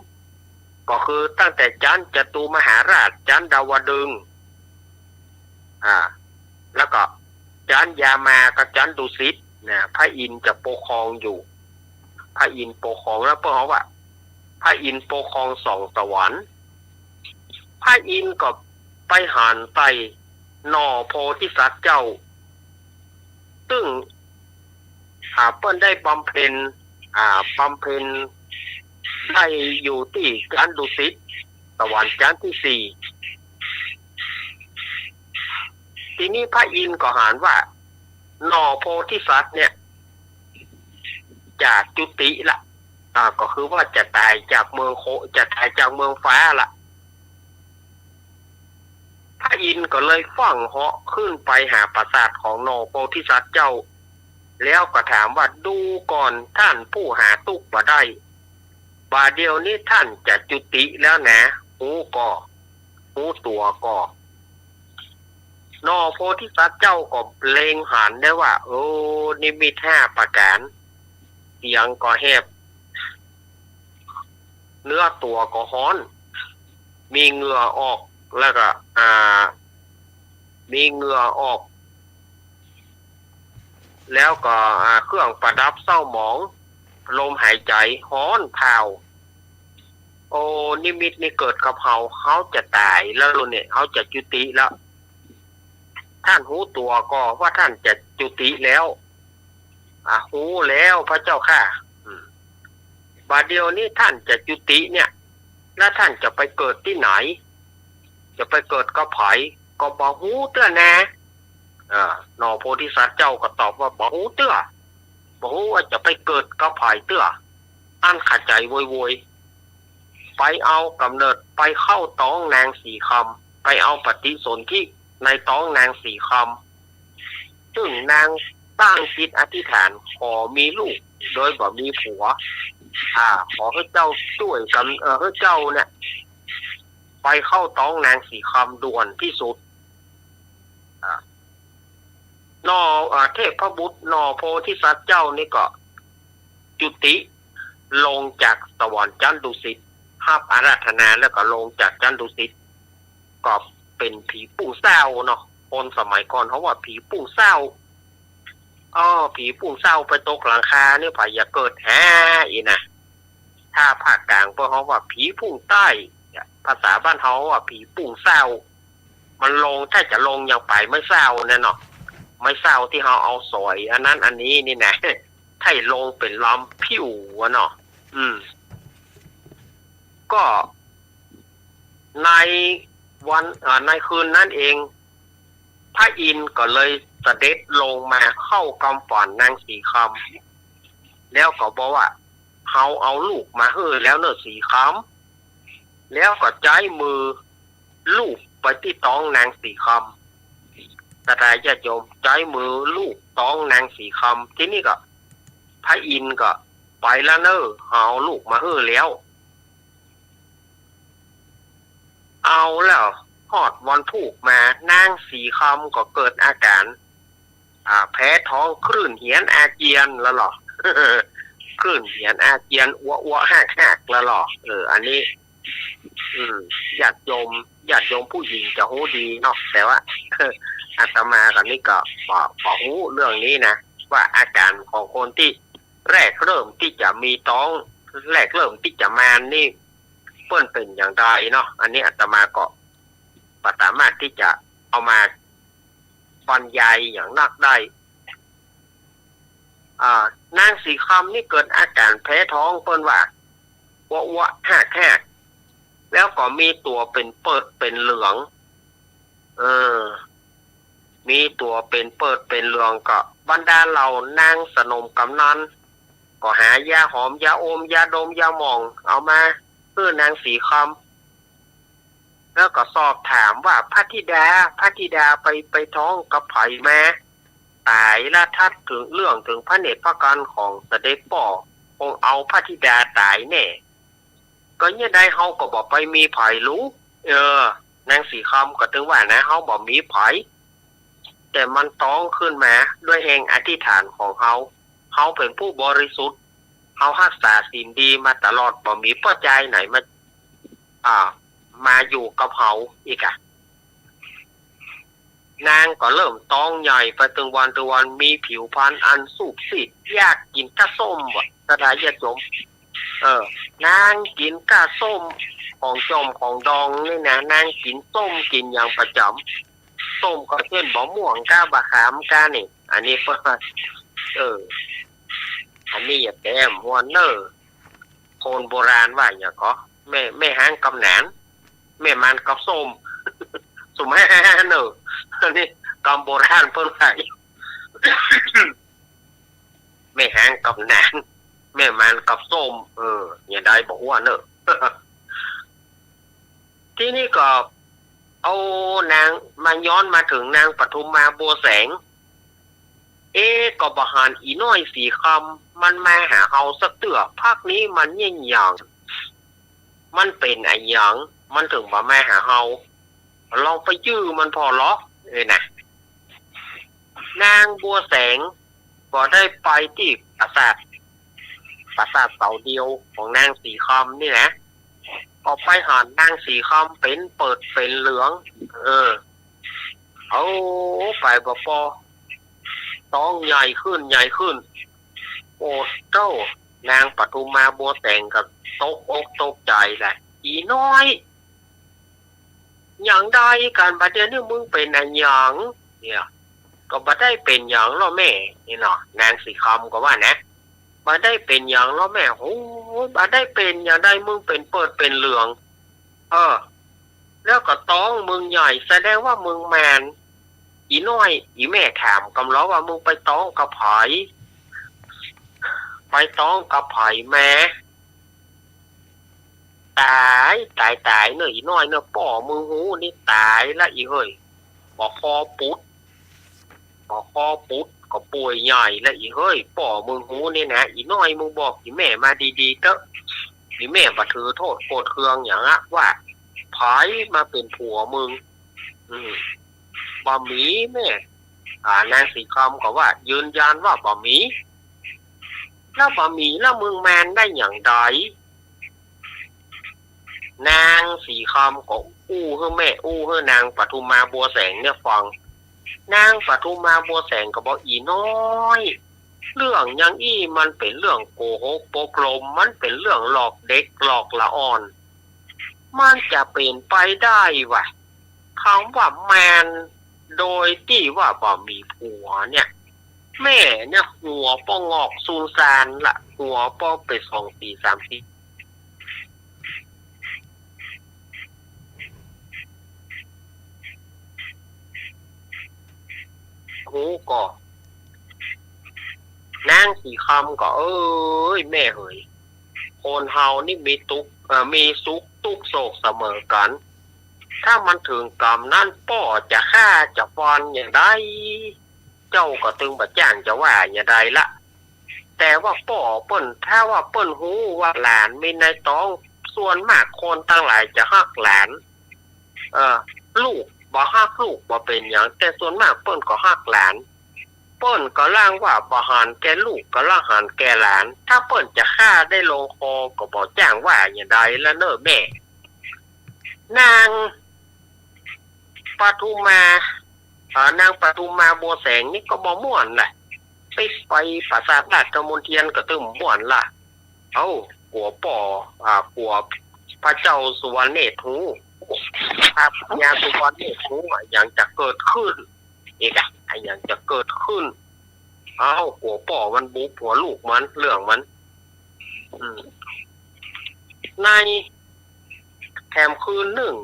ก็คือตั้งแต่จั๊นจตุมหาราช จั๊นดาวดึงส์ อ่า แล้วก็จั๊นยามากับจั๊นดุสิตนะ พระอินทร์จะปกครองอยู่ พระอินทร์ปกครอง แล้วเปิ้นฮ้องว่า พระอินทร์ปกครองสองสวรรค์ พระอินทร์ก็ไปหันใต้หน่อโพธิสัตว์เจ้า ซึ่ง อ่า เปิ้นได้บำเพ็ญ อ่า บำเพ็ญได้อยู่ตี้จั๊นดุสิต สวรรค์จั๊นตี้สี่ ทีนี้พระอินทร์ก็หันว่า หน่อโพธิสัตว์เนี่ย จะจุติละ อ่า ก็คือว่าจะต๋ายจากเมืองโค จะต๋ายจากเมืองฟ้าละ พระอินทร์ก็เลยฟั่งเหาะขึ้นไปหาปราสาทของหน่อโพธิสัตว์เจ้า แล้วก็ถามว่า ดูก่อนท่านผู้หาตุ๊กข์บ่ได้ บ่าเดี่ยวนี้ท่านจะจุติแล้วนะ ฮู้ก่อ ฮู้ตั๋วก่อ หน่อโพธิสัตว์เจ้าก็เล็งหันได้ว่า โอ้ นิมิตห้าประก๋าน เสียงก็แหบ เนื้อตั๋วก็ฮ้อน มีเหงื่อออก แล้วก็ อ่า มีเหงื่อออก แล้วก็ อ่า เครื่องประดับเศร้าหมอง ลมหายใจ๋ฮ้อนผาว โอ้ นิมิตนี่เกิดกับเฮา เฮาจะต๋ายแล้วเนี่ย เฮาจะจุติแล้ว ท่านฮู้ตั๋วก่อว่าท่านจะจุติแล้ว อ่ะ ฮู้แล้วพระเจ้าข้า อืม บ่าเดี่ยวนี้ท่านจะจุติเนี่ย แล้วท่านจะไปเกิดตี้ไหน จะไปเกิดกับใผ ก็บ่ฮู้เตื้อนา อ่า หน่อโพธิสัตว์เจ้าก็ตอบว่า บ่ฮู้เตื้อ บ่ฮู้ว่าจะไปเกิดกับใผเตื้อ อั้นขะใจ๋โวยๆ ไปเอาก๋ำเนิด ไปเข้าต๊องนางสีคำ ไปเอาปฏิสนธิในต๊องนางสีคำ ซึ่งนางตั้งจิตอธิษฐานขอมีลูกโดยบ่มีผัว อ่า ขอหื้อเจ้าจ้วยกำ เอ่อ หื้อเจ้าเนี่ย ไปเข้าต๊องนางสีคำด่วนตี้สุด อ่า หน่อ อ่า เทพบุตรหน่อโพธิสัตว์เจ้านี่ก็จุติลงจากสวรรค์จั๊นดุสิต ฮับอาราธนาแล้วก็ลงจากจั๊นดุสิต ก็เป๋นผีปุ้งเศร้าเนาะ คนสมัยก่อนเขาว่าผีปุ้งเศร้า อ้อ ผีปุ้งเศร้าไปตกหลังคาเนี่ย ใผอย่าเกิดแฮะ อี้นะ ถ้าภาคกลางเปิ้นฮ้องว่าผีปุ้งใต้ ภาษาบ้านเฮาว่าผีปุ้งเศร้า มันลง ถ้าจะลงอย่างป๋ายไม้เศร้าเนี่ยเนาะ ไม้เศร้าตี้เฮาเอาสอยอันนั้นอันนี้นี่นะ ไถ่ลงเป๋นลำผิวอะเนาะ อืม ก็ในวัน อ่า ในคืนนั้นเอง พระอินทร์ก็เลยเสด็จลงมาเข้ากำฝันนางสีคำ แล้วก็บอกว่า เฮาเอาลูกมาหื้อแล้วเน่อสีคำ แล้วก็ใจ๊มือลูบไปตี้ต๊องนางสีคำ ศรัทธาญาติโยม ใจ๊มือลูบต๊องนางสีคำ ทีนี้ก็พระอินทร์ก็ไปละเน่อ เฮาเอาลูกมาหื้อแล้ว เอาแล้วฮอดวันพูกมา นางสีคำก็เกิดอาก๋าน อ่า แพ้ท้อง คลื่นเหียนอาเจียนละลอ คลื่นเหียนอาเจียน อัวอัวฮากฮากละลอ เออ อันนี้ อืม ญาติโยม ญาติโยมผู้หญิงจะฮู้ดีเนาะ แต่ว่า อาตมากั๋นนี่ก็บ่ บ่ฮู้เรื่องนี้นะ ว่าอาก๋านของคนตี้แรกเริ่มตี้จะมีต๊อง แรกเริ่มตี้จะมานนี่ เปิ้นเป๋นอย่างใดเนาะ อันนี้อาตมาก็บ่สามารถตี้จะเอามาบรรยายอย่างนักได้ อ่า นางสีคำนี่เกิดอาก๋านแพ้ท้อง เปิ้นว่า อัวอัวฮากฮาก แล้วก็มีตั๋วเป๋นเปิดเป๋นเหลือง เออ มีตั๋วเป๋นเปิดเป๋นเหลือง ก็บรรดาเหล่านางสนมกำนัน ก็หายาหอม ยาอม ยาดม ยาหม่อง เอามาหื้อนางสีคำ แล้วก็สอบถามว่า พระธิดา พระธิดาไป ไปท้องกับใผมา ต๋ายละ ถ้าเถิงเรื่องเถิงพระเนตรพระกันของเสด็จป้อ คงเอาพระธิดาต๋ายแน่ ก็เยียะใดเฮาก็บ่ไปมีใผลู เออ นางสีคำก็ตึงว่านะ เฮาบ่มีใผ แต่มันต๊องขึ้นมาด้วยแฮงอธิษฐานของเฮา เฮาเป๋นผู้บริสุทธิ์ เฮาฮักษาศีลดีมาตลอด บ่มีป้อจายไหนมา อ่า มาอยู่กับเฮาอีกอะ นางก็เริ่มต๊องใหญ่ไปตึงวันตึงวัน มีผิวพรรณอันสูบซีด อยากกิ๋นก้าส้มว่ะ ศรัทธาญาติโยม เออ นางกิ๋นก้าส้ม ของจอมของดองนี่นะ นางกิ๋นส้มกิ๋นอย่างประจ๋ำ ส้มก็เจ้นบ่าม่วงก้า บ่าขามก้านี่ อันนี้เปิ้นว่า เออ อันนี้อย่าแต้มฮวนเน่อ คนโบราณว่าหยังก่อ แม่ แม่ฮ้างกับหนาน แม่มันกับส้ม สุมแม่เน่อ อันนี้กำโบราณเปิ้นว่า แม่ฮ้างกับหนาน แม่มันกับส้ม เออ อย่าได้บ่ฮู้เน่อ ทีนี้ก็เอานาง มาย้อนมาเถิงนางปทุมมาบัวแสง เอ๊ะ ก็บ่หันอี่น้อยสีคำมันมาหาเฮาสักเตื้อ พักนี้มันเยียะหยัง มันเป๋นอะหยัง มันเถิงบ่มาหาเฮา ลองไปยื้อมันผ่อลอ เออนะ นางบัวแสงก็ได้ไปตี้ปราสาท ปราสาทเสาเดียวของนางสีคำนี่นะ ก็ไปหันนางสีคำเป๋นเปิดเป๋นเหลือง เออ เอาไปบ่ปอ ต๊องใหญ่ขึ้นใหญ่ขึ้น โอ้เจ้า นางปทุมมาบัวแสงก็ตกอกตกใจ๋แหละ อี่น้อย หยังใดกั๋น บ่าเดี่ยวนี้มึงเป๋นอะหยัง เนี่ย ก็บ่ได้เป๋นหยังลอแม่ นี่เนาะ นางสีคำก็ว่านะ บ่ได้เป๋นหยังลอแม่ โอ้ บ่ได้เป๋นหยังใด มึงเป๋นเปิดเป๋นเหลือง เออ แล้วก็ต๊องมึงใหญ่ แสดงว่ามึงแมน อี่น้อย อี่แม่ถามกำลอว่า มึงไปต๊องกับใผ ไปต๊องกับใผมา ต๋าย ต๋าย ต๋ายเน่อ อี่น้อยเน่อ ป้อมึงฮู้นี่ต๋ายละอี่เฮ้ย บ่คอปุด บ่คอปุด ก็ป่วยใหญ่ละอี่เฮ้ย ป้อมึงฮู้นี่นะ อี่น้อย มึงบอกอี่แม่มาดีๆ เต๊อะ อี่แม่บ่ถือโต้ษโกรธเคืองหยังอะ ว่าใผมาเป๋นผัวมึง อืม บ่มีแม่ อ่า นางสีคำก็ว่า ยืนยันว่าบ่มี แล้วบ่มี แล้วมึงแมนได้หยังใด นางสีคำก็อู้หื้อแม่ อู้หื้อนางปทุมมาบัวแสงเนี่ยฟัง นางปทุมมาบัวแสงก็บอก อี่น้อย เรื่องอย่างอี้มันเป๋นเรื่องโกหกปกลม มันเป๋นเรื่องหลอกเด็กหลอกละอ่อน มันจะเป๋นไปได้วะ กำว่าแมนโดยตี้ว่าบ่มีผัวเนี่ย แม่เนี่ยหัวป้องอกซูนซานละ หัวป้อไปสองสี่สามสี่ ฮู้ก่อ นางสีคำก็ เอ้ย แม่เหย คนเฮานี่มีตุ๊ก เอ่อ มีสุขตุ๊กโศกเสมอกั๋น ถ้ามันเถิงก๋ำนั้นป้อจะฆ่าจะฟันอย่างใด เจ้าก็ตึงบ่จ้างจะว่าอย่างใดละ แต่ว่าป้อเปิ้น ถ้าว่าเปิ้นฮู้ว่าหลานมีในต๊อง ส่วนมากคนตังหลายจะฮักหลาน เออ ลูกบ่ฮักลูกบ่เป๋นหยัง แต่ส่วนมากเปิ้นก็ฮักหลาน เปิ้นก็ล่างว่าบ่หันแก่ลูกก็ล่างหันแก่หลาน ถ้าเปิ้นจะฆ่าได้ลงคอก็บ่จ้างว่าอย่างใดละเน่อแม่ นางปทุมมา เอ่อ นางปทุมมาบัวแสงนี่ก็บ่ม่วนละ ไป ไปปราสาทราชมนเทียนก็ตึงม่วนละ เอ้า กั๋วป้อ อ่า กั๋วพระเจ้าสุวรรณเนตรฮู้ พระพญาสุวรรณเนตรฮู้อะ อะหยังจะเกิดขึ้น เอกอะ อะหยังจะเกิดขึ้น เอ้า กั๋วป้อมันบุกหัวลูกมัน เรื่องมัน อืม ใน แถมคืนนึ่ง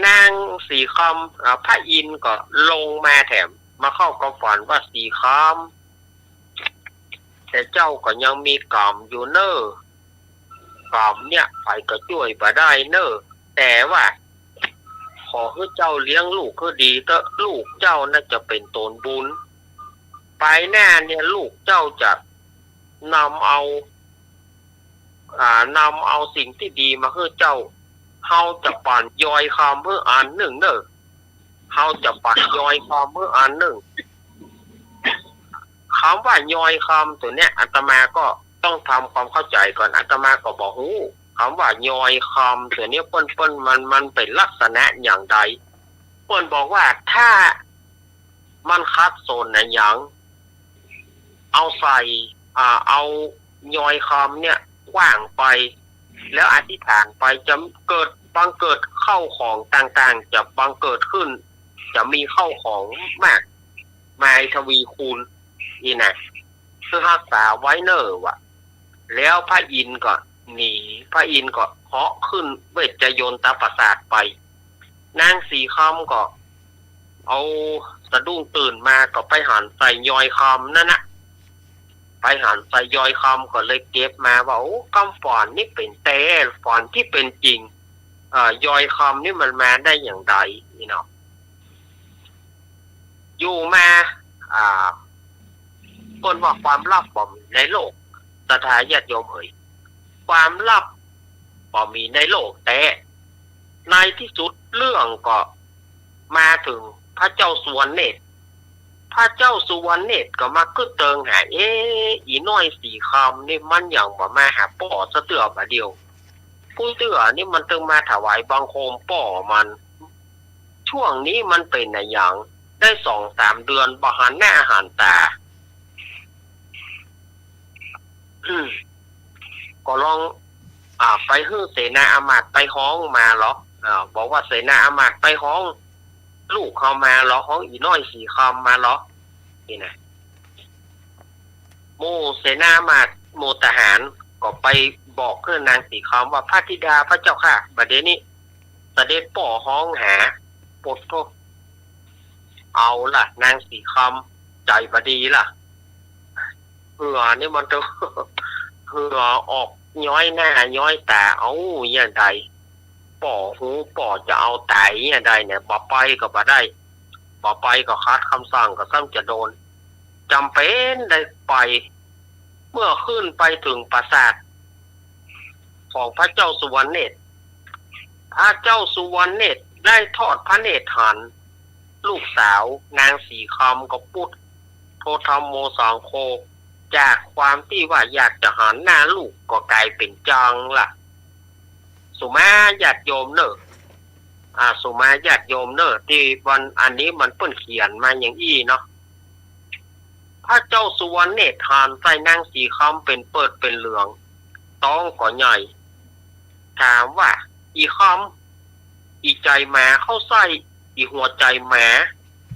นางสีคำ อ่า พระอินทร์ก็ลงมาแถม มาเข้าความฝันว่า สีคำ แต่เจ้าก็ยังมีก๋รรมอยู่เน่อ ก๋รรมเนี่ยใผก็จ้วยบ่ได้เน่อ แต่ว่า ขอหื้อเจ้าเลี้ยงลูกหื้อดีเต๊อะ ลูกเจ้าน่าจะเป๋นตนบุญ ไปหน้าเนี่ยลูกเจ้าจะนำเอา อ่า นำเอาสิ่งตี้ดีมาหื้อเจ้า เฮาจะปั๋นยอยคำหื้ออันนึ่งเน่อ เฮาจะปั๋นยอยคำหื้ออันนึ่ง กำว่ายอยคำตั๋วเนี้ย อาตมาก็ต้องทำความเข้าใจ๋ก่อน อาตมาก็บ่ฮู้ กำว่ายอยคำตั๋วเนี้ยเปิ้น เปิ้น มัน มันเป๋นลักษณะอย่างใด เปิ้นบอกว่าถ้ามันขัดสนอะหยัง เอาใส่ อ่า เอายอยคำเนี่ยขว้างไป แล้วอธิษฐานไป จะเกิด บังเกิดเข้าของต่างๆ จะบังเกิดขึ้น จะมีเข้าของมากมายทวีคูณ นี่นะ เพื่อฮักษาไว้เน่อวะ แล้วพระอินทร์ก็หนี พระอินทร์ก็เหาะขึ้นเวชยนตปราสาทไป นางสีคำก็เอาสะดุ้งตื่นมาก็ไปหันใส่ยอยคำนั่นนะ ไปหันใส่ยอยคำก็เลยเก็บมาว่า โอ้ กำฝันนี่เป๋นแต๊ ฝันตี้เป๋นจริง เอ่อ ยอยคำนี่มันมาได้อย่างใดนี่เนาะ อยู่มา อ่า เปิ้นว่าความลับบ่มีในโลก ศรัทธาญาติโยมเอ๋ย ความลับบ่มีในโลกแต๊ ในตี้สุดเรื่องก็มาเถิงพระเจ้าสุวรรณเนตร พระเจ้าสุวรรณเนตรก็มาคึกเติงหา เอ๊ะ อี่น้อยสีคำนี่มันหยังบ่มาหาป้อซะเตื้อบาดเดียว กู้เตื้อนี่มันตึงมาถวายบังคมป้อมัน ช่วงนี้มันเป๋นอะหยัง ได้สองสามเดือนบ่หันหน้าหันต๋า อืม ก็ลอง อ่า ไปหื้อเสนาอามาตย์ไปฮ้องมาลอ อ่า บอกว่าเสนาอามาตย์ไปฮ้องลูกเฮามาลอ ฮ้องอี่น้อยสีคำมาลอ นี่นะ หมู่เสนาอามาตย์ หมู่ทหารก็ไปบอกหื้อนางสีคำว่า พระธิดาพระเจ้าข้า บาดเดี๋ยวนี้เสด็จป้อฮ้องหา โปดโธ่ เอาละ นางสีคำใจ๋บ่ดีละ เหื่อนี่มันจะ เหื่อออกย้อยหน้าย้อยต๋า เอาอย่างใด ป้อฮู้ป้อจะเอาต๋ายอย่างใดเนี่ย บ่ไปก็บ่ได้ บ่ไปก็ขัดกำสั่งก็ซ้ำจะโดน จ๋ำเป๋นได้ไป เมื่อขึ้นไปเถิงปราสาทของพระเจ้าสุวรรณเนตร พระเจ้าสุวรรณเนตรได้ทอดพระเนตรหันลูกสาวนางสีคำก็ปุด โธธัมโมสังโฆ จากความตี้ว่าอยากจะหันหน้าลูกก็ก๋ายเป๋นจังละ สุมาญาติโยมเน่อ อ่า สุมาญาติโยมเน่อ ตี้วันอันนี้มันเปิ้นเขียนมาอย่างอี้เนาะ พระเจ้าสุวรรณเนตรหันใส่นางสีคำเป๋นเปิดเป๋นเหลือง ต๊องก็ใหญ่ ถามว่า อี่คำ อี่ใจ๋หมาเข้าใส่ อี่หัวใจ๋หมา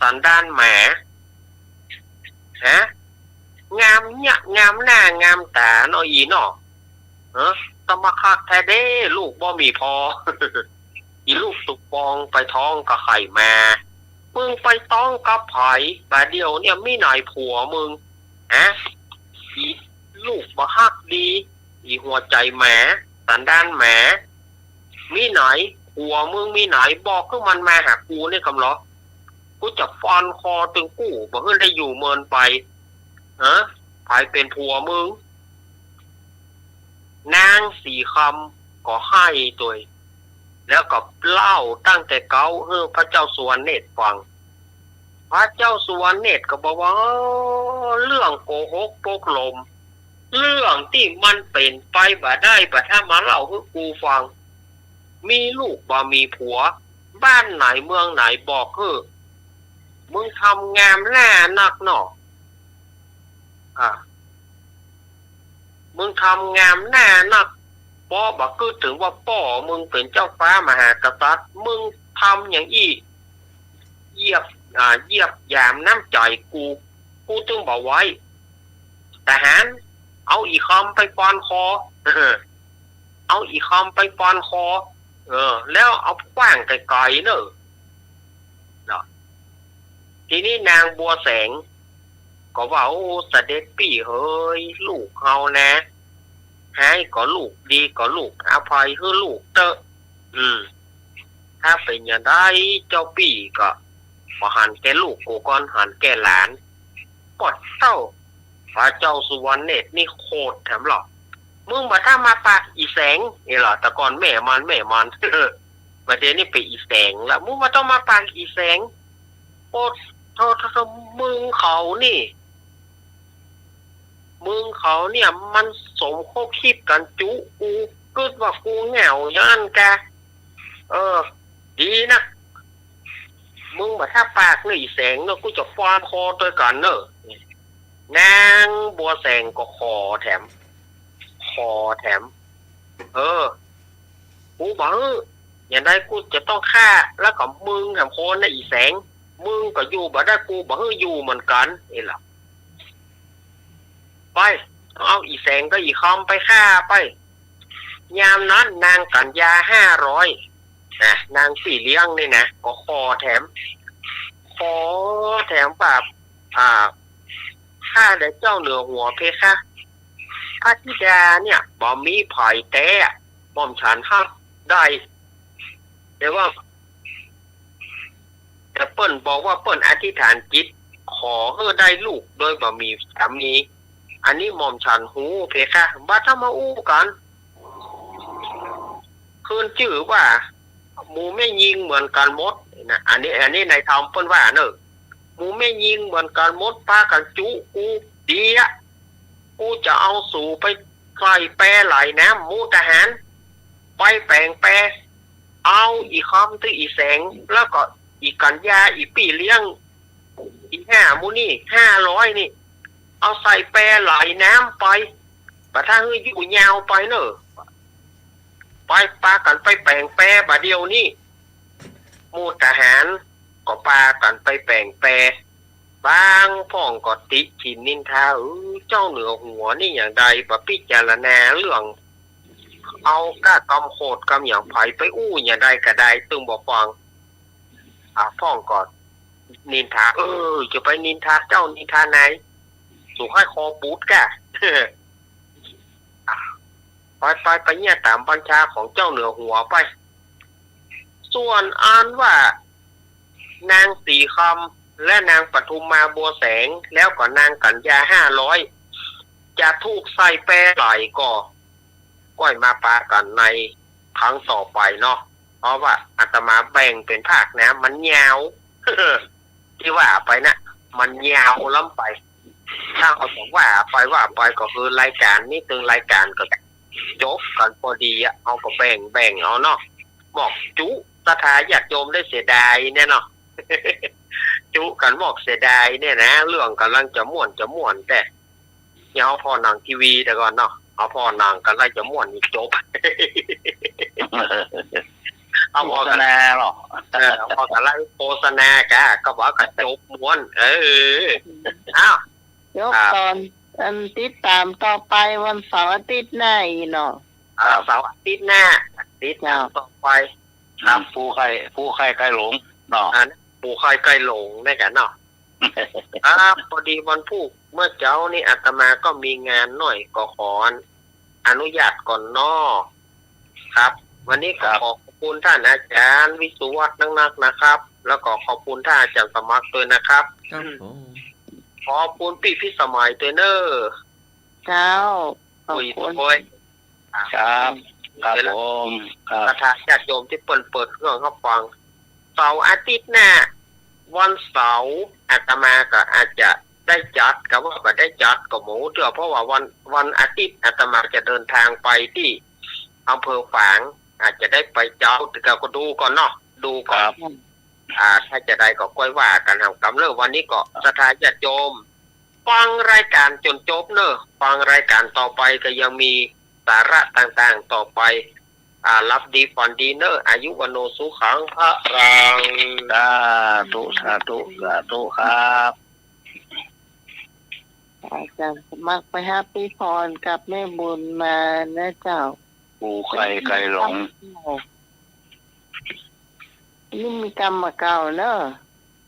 สันดานหมา ฮะ งามเยียะ งามหน้างามต๋าเนาะ อี่เนาะ เออ ตะมาคักแต๊เด้ ลูกบ่มีพ่อ อี่ลูกตุ๊กปองไปต๊องกับใผมา มึงไปต๊องกับใผ บ่าเดี่ยวเนี่ย มีไหนผัวมึง ฮะ อี่ลูกบ่ฮักดี อี่หัวใจ๋หมา สันดานหมา มีไหน ผัวมึงมีไหน บอกหื้อมันมาหากูเนี่ยกำลอ กูจะฟันคอตึงกู้ บ่หื้อได้อยู่เมินไป ฮะ ใผเป๋นผัวมึง นางสีคำก็ไห้ตวย แล้วก็เล่าตั้งแต่เก๊าหื้อพระเจ้าสุวรรณเนตรฟัง พระเจ้าสุวรรณเนตรก็บอกว่า เออ เรื่องโกหกปกลม เรื่องตี้มันเป๋นไปบ่ได้ บ่ถ้ามาเล่าหื้อกูฟัง มีลูกบ่มีผัว บ้านไหนเมืองไหนบอกหื้อ มึงทำงามหน้านักเนาะ อ่ะ มึงทำงามหน้านัก ปอบ่กึ๊ดเถิงว่าป้อมึงเป๋นเจ้าฟ้ามหากษัตริย์ มึงทำอย่างอี้ เหยียบ อ่า เหยียบหยามน้ำใจ๋กู กูตึงบ่ไหว ทหาร เอาอี่คำไปฟันคอ เอาอี่คำไปฟันคอ เออ แล้วเอาขว้างไก๋ๆ เน่อ เนาะ ทีนี้นางบัวแสงก็ว่า โอ้ เสด็จปี้เหย ลูกเฮานะ ฮ้ายก็ลูก ดีก็ลูก อภัยหื้อลูกเต๊อะ อืม ถ้าเป๋นอย่างใดเจ้าปี้ก็บ่หันแก่ลูกกูก่อน หันแก่หลาน ปอดเต้า พระเจ้าสุวรรณเนตรนี่โขดแถมลอ มึงบ่ต้องมาปากอี่แสง นี่ลอ แต่ก่อนแม่มัน แม่มัน บ่าเดี่ยวนี้เป๋นอี่แสงละ มึงบ่ต้องมาปากอี่แสง โอ้ โธ่ โธ่ โธ่ มึงเขานี่ มึงเขาเนี่ยมันสมคบคิดกั๋นจุกู กึ๊ดว่ากูเหงาอย่างนั้นกา เออ ดีนัก มึงบ่ถ้าปากเน่ออี่แสงเน่อ กูจะฟันคอตวยกั๋นเน่อ นางบัวแสงก็ขอแถม ขอแถม เออ กูบ่หื้อ อย่างใดกูจะต้องฆ่า แล้วก็มึงแถมคนนะอี่แสง มึงก็อยู่บ่ได้ กูบ่หื้ออยู่เหมือนกั๋น นี่ลอ ไป เอาอี่แสงกับอี่คำไปฆ่าไป ยามนั้นนางกัญญาห้าร้อย นะ นางปี้เลี้ยงนี่นะ ก็ขอแถม ขอแถมว่า อ่า ข้าแต่เจ้าเหนือหัวเพคะ พระธิดาเนี่ยบ่มีใผแต๊ หม่อมฉันฮักได้ แต่ว่า แต่เปิ้นบอกว่าเปิ้นอธิษฐานจิต ขอหื้อได้ลูกโดยบ่มีสามี อันนี้หม่อมฉันฮู้เพคะ บ่ต้องมาอู้กั๋น ขึ้นจื้อว่า หมู่แม่ญิงเหมือนกั๋นหมดนะ อันนี้ อันนี้นายธรรมเปิ้นว่าเน่อ หมู่แม่ญิงเหมือนกั๋นหมด ปากั๋นจุกู ดีอะ กูจะเอาสูไปใส่แปไหลน้ำ หมู่ทหาร ไปแป๋งแป เอาอี่คำตึงอี่แสง แล้วก็อี่กัญญา อี่ปี้เลี้ยง อี่ห้าหมู่นี่ ห้าร้อยนี่ เอาใส่แปไหลน้ำไป บ่ถ้าหื้ออยู่ยาวไปเน่อ ไป ปากั๋นไปแป๋งแปบ่าเดี่ยวนี้ หมู่ทหารก็ปากั๋นไปแป๋งแป บางพ่องก็ติฉินนินทา เออ เจ้าเหนือหัวนี่อย่างใด บ่พิจารณาเรื่อง เอาก้ากำโขดกำหยังใผไปอู้อย่างใดก็ได้ ตึงบ่ฟัง อ่า พ่องก็นินทา เออ จะไปนินทาเจ้านินทานาย สูงให้คอปูดก้า อ่ะ ไปไปไปเยียะต๋ามบัญชาของเจ้าเหนือหัวไป ส่วนอันว่า นางสีคำและนางปทุมมาบัวแสง แล้วก็นางกัญญาห้าร้อย จะถูกใส่แปไหลก็ ก้อยมาปากั๋นในครั้งต่อไปเนาะ เพราะว่าอาตมาแบ่งเป๋นภาคนะ มันยาว ตี้ว่าไปนะ มันยาวล้ำไป ถ้าเอาแต่ว่าไปว่าไปก็คือรายก๋านนี้ตึงรายก๋านก็จบกั๋นพอดีอะ เอาก็แบ่งแบ่งเอาเนาะ หมอกจุศรัทธาญาติโยมได้เสียดายเนี่ยเนาะ จุกั๋นหมอกเสียดายเนี่ยนะ เรื่องก่ำลังจะม่วนจะม่วน แต่ เดี๋ยวเอาผ่อหนังทีวีเดี๋ยวก่อนเนาะ เอาผ่อหนังก่ำลังจะม่วนนี่จบ เอาผ่อ โฆษณาเหรอ เออ เอาผ่อก่ำลังโฆษณาก้า ก็บอกว่าจบม่วน เออ อ้าว ยก ครับ ตอน อันติดต๋ามต่อไปวันเสาร์อาทิตย์หน้าอีกเนาะ อ่า ครับ เสาร์อาทิตย์หน้า ติดต๋าม เจ้า ต่อไป ครับ อืม ผู้ใค่ ผู้ใค่ใก้หลงเนาะ อ่า ผู้ใค่ใก้หลงนะจ๊ะเนาะ ครับ พอดีวันพูกเมื่อเจ๊านี้อาตมาก็มีงานหน้อย ก็ขออนุญาตก่อนเนาะ ครับ วันนี้ก็ ครับ ขอขอบคุณท่านอาจารย์วิศวัฒน์นักๆ นะครับ แล้วก็ขอบคุณท่านอาจารย์สมัครด้วยนะครับ ครับผม ขอบคุณปี้พิสมัยด้วยเน่อ เจ้า ขอบคุณ อุ้ย โอ้ย ครับ ครับผม ครับ ศรัทธาญาติโยมตี้เปิ้นเปิดเครื่องฮับฟัง เสาร์อาทิตย์หน้า วันเสาร์อาตมาก็อาจจะได้จัด กาว่าบ่ได้จัดก็บ่ฮู้เตื้อ เพราะว่าวัน วันอาทิตย์อาตมาจะเดินทางไปตี้อำเภอฝาง อาจจะได้ไปเจ๊า แต่ก็ดูก่อนเนาะ ดูก่อน ครับ อ่า ถ้าจะได้ก็ก้อยว่ากั๋น หากำเลิศวันนี้ก็ศรัทธาญาติโยม ฟังรายการจ๋นจบเน่อ ฟังรายการต่อไปก็ยังมีสาระต่างๆ ต่อไป อ่า หลับดีฝันดีเน่อ อายุวัณโณสุขังพะลัง สาธุ สาธุ สาธุครับ อาจารย์สมัครไปฮับปี้พรกับแม่บุญมานะเจ้า ผู้ใค่ใก้หลง นี่มีกำบ่าเก่าเน่อ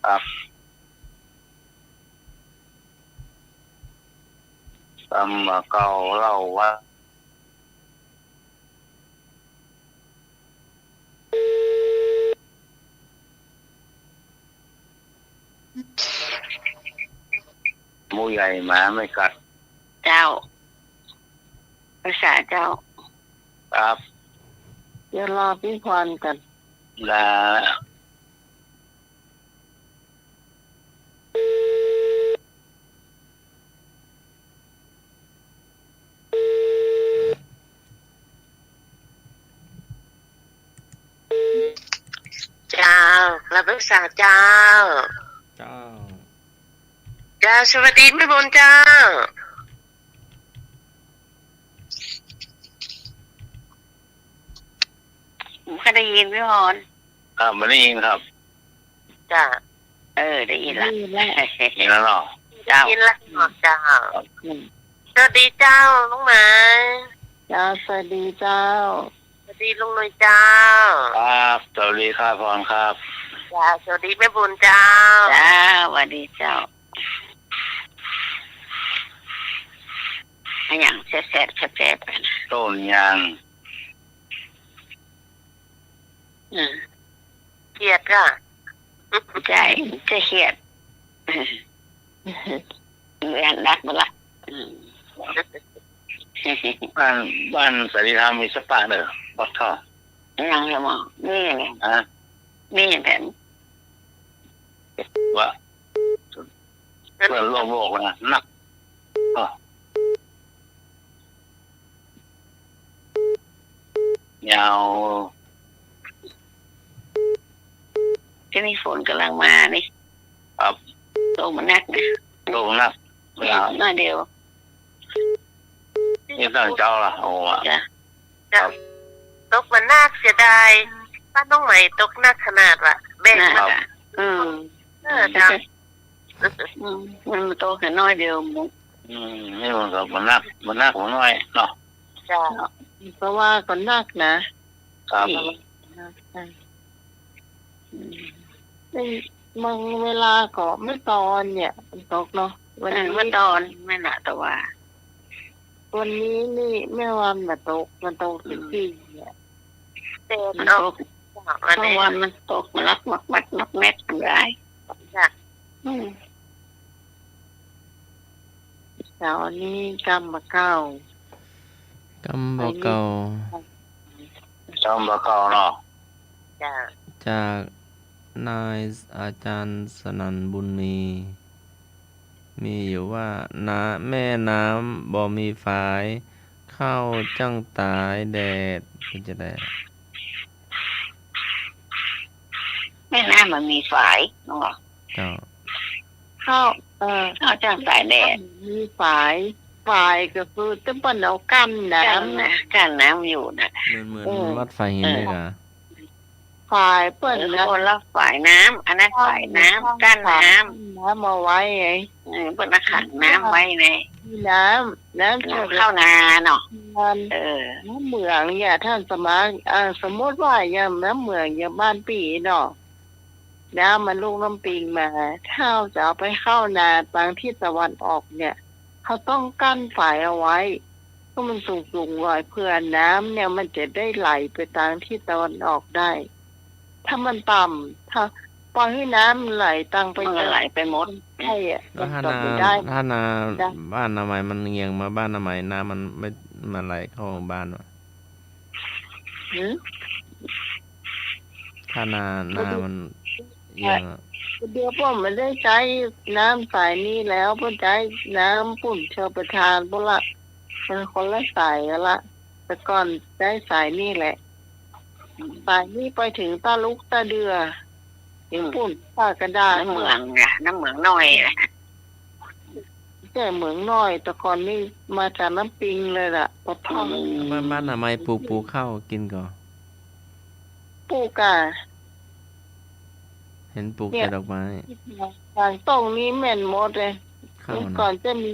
ครับ กำบ่าเก่าเล่าว่า หมูใหญ่หมาไม่กัด เจ้า ภาษาเจ้า ครับ เดี๋ยวรอปี้พรก่อน ลา เจ้า รับภาษาเจ้า เจ้า เจ้า สวัสดีแม่บุญเจ้า บ่ได้ยินปี้พร ครับ บ่ได้ยินครับ จ้า เออ ได้ยินละ ได้ยินแล้ว ได้ยินแล้วเนาะ เจ้า ได้ยินแล้วเนาะ เจ้า อืม สวัสดีเจ้า ลุงหมาย เจ้า สวัสดีเจ้า สวัสดีลุงหน่วยเจ้า ครับ สวัสดีครับ พรครับ จ้า สวัสดีแม่บุญเจ้า เจ้า สวัสดีเจ้า อะหยังแซ่บๆ แซ่บๆ กั๋น ต้มยำ อืม เขียดก่ะ ใจ้ ใจ้เขียด เวียนนักมาละ อืม บ้าน บ้านสาลีธรรมมีสปะเน่อ ปักท่อ ยังเลยหมอ มีเลย ฮะ มีแถม ว่า เปิ้นร่วมโลกแล้วนะ นัก อ้อ ยาว ทีนี้ฝนก่ำลังมานี่ ครับ ตกบ่านักนะ ตกบ่านัก หน้อยเดียว นี่ตั้งเจ๊าละ โอ้ จ้ะ ครับ ตกบ่านักเสียดาย บ้านน้องใหม่ตกนักขนาดว่า แบ่ง นั่น มา ล่ะ อืม เออ จ้ะ อืม มันตกแค่น้อยเดียว อืม นี่มันก็บ่านัก บ่านักบ่าน้อยเนาะ จ้ะ เพราะว่าก็นักนะ ครับ อืม อืม นี่บางเวลาก็เมื่อตอนเนี่ย มันตกเนาะ วันนี้ เออ เมื่อตอน แม่นน่ะ แต่ว่า วันนี้นี่แม่ว่ามันตก มันตก อืม จริงๆ เนี่ย แต่ มันตก มัน ทั้งวันมันตก มันลักมักมัดมักแม็ดทำร้าย จ้ะ อืม เสาร์นี้กำบ่าเก่า กำบ่าเก่า กำบ่าเก่าเนาะ จ้ะ จากนายอาจารย์สนั่นบุญมี มีอยู่ว่า น้ำ แม่น้ำบ่มีฝาย ข้าวจั้งต๋ายแดด เป๋นจะใด แม่น้ำบ่มีฝายเนาะ เจ้า ข้าว เอ่อ ข้าวจั้งต๋ายแดด มีฝาย ฝายก็คือตี้เปิ้นเอากั้นน้ำ กั้นน้ำ กั้นน้ำอยู่น่ะ เหมือน เหมือน เออ มัดฝายหิน เออ นี่กะ ฝ่ายเปิ้น เออ นะ คนละฝ่ายน้ำ อันนั้นฝ่ายน้ำ ฝ่ายน้ำ กั้นน้ำ น้ำเอาไว้ไง เออ เปิ้นน่ะขังน้ำไว้ไง มีน้ำ น้ำ น้ำเข้านาเนาะ มัน เออ น้ำเหมืองอย่า ต้านสมัคร อ่า สมมุติว่าอย่างน้ำเหมืองอย่างบ้านปี้เนาะ น้ำมันลุ่งน้ำปิงมา ถ้าเฮาจะเอาไปเข้านาตางทิศตะวันออกเนี่ย เฮาต้องกั้นฝายเอาไว้ หื้อมันสูงๆ หน่อย เปื้อน้ำเนี่ยมันจะได้ไหลไปตางทิศตะวันออกได้ ถ้ามันต่ำ ถ้าปล่อยหื้อน้ำมันไหลตางไป มันก็ไหลไปหมด ใจ้อะ แล้วถ้านา มันก็บ่ได้ ถ้านา จ้ะ บ้านนาใหม่มันเงี่ยงมาบ้านนาใหม่ น้ำมันไม่ มันไหลเข้าบ้านวะ หือ ถ้านา นามันเอียงอะ เดี๋ยวป้อมบ่ได้ใจ๊น้ำสายนี้แล้ว ป้อมใจ๊น้ำปุ้นชลประทานปู้นละ มันคนละสายกั๋นละ แต่ก่อนใจ๊สายนี้แหละ สายนี้ไปเถิงต้าลุกต้าเดื่อ เถิงปุ้น ต้ากระดาษ น้ำเหมืองอะ น้ำเหมืองน้อยอะ แจ้เหมืองน้อย แต่ก่อนนี้มาจากน้ำปิงเลยล่ะ ปะท่อง อืม บ้าน บ้านนาใหม่ปลูก ปลูกข้าวกิ๋นก่อ ปลูกอะ เห็นปลูก เนี่ย แต่ดอกไม้ ตางต้งนี้แม่นหมดเลย ข้าวนะ เมื่อก่อนจะมี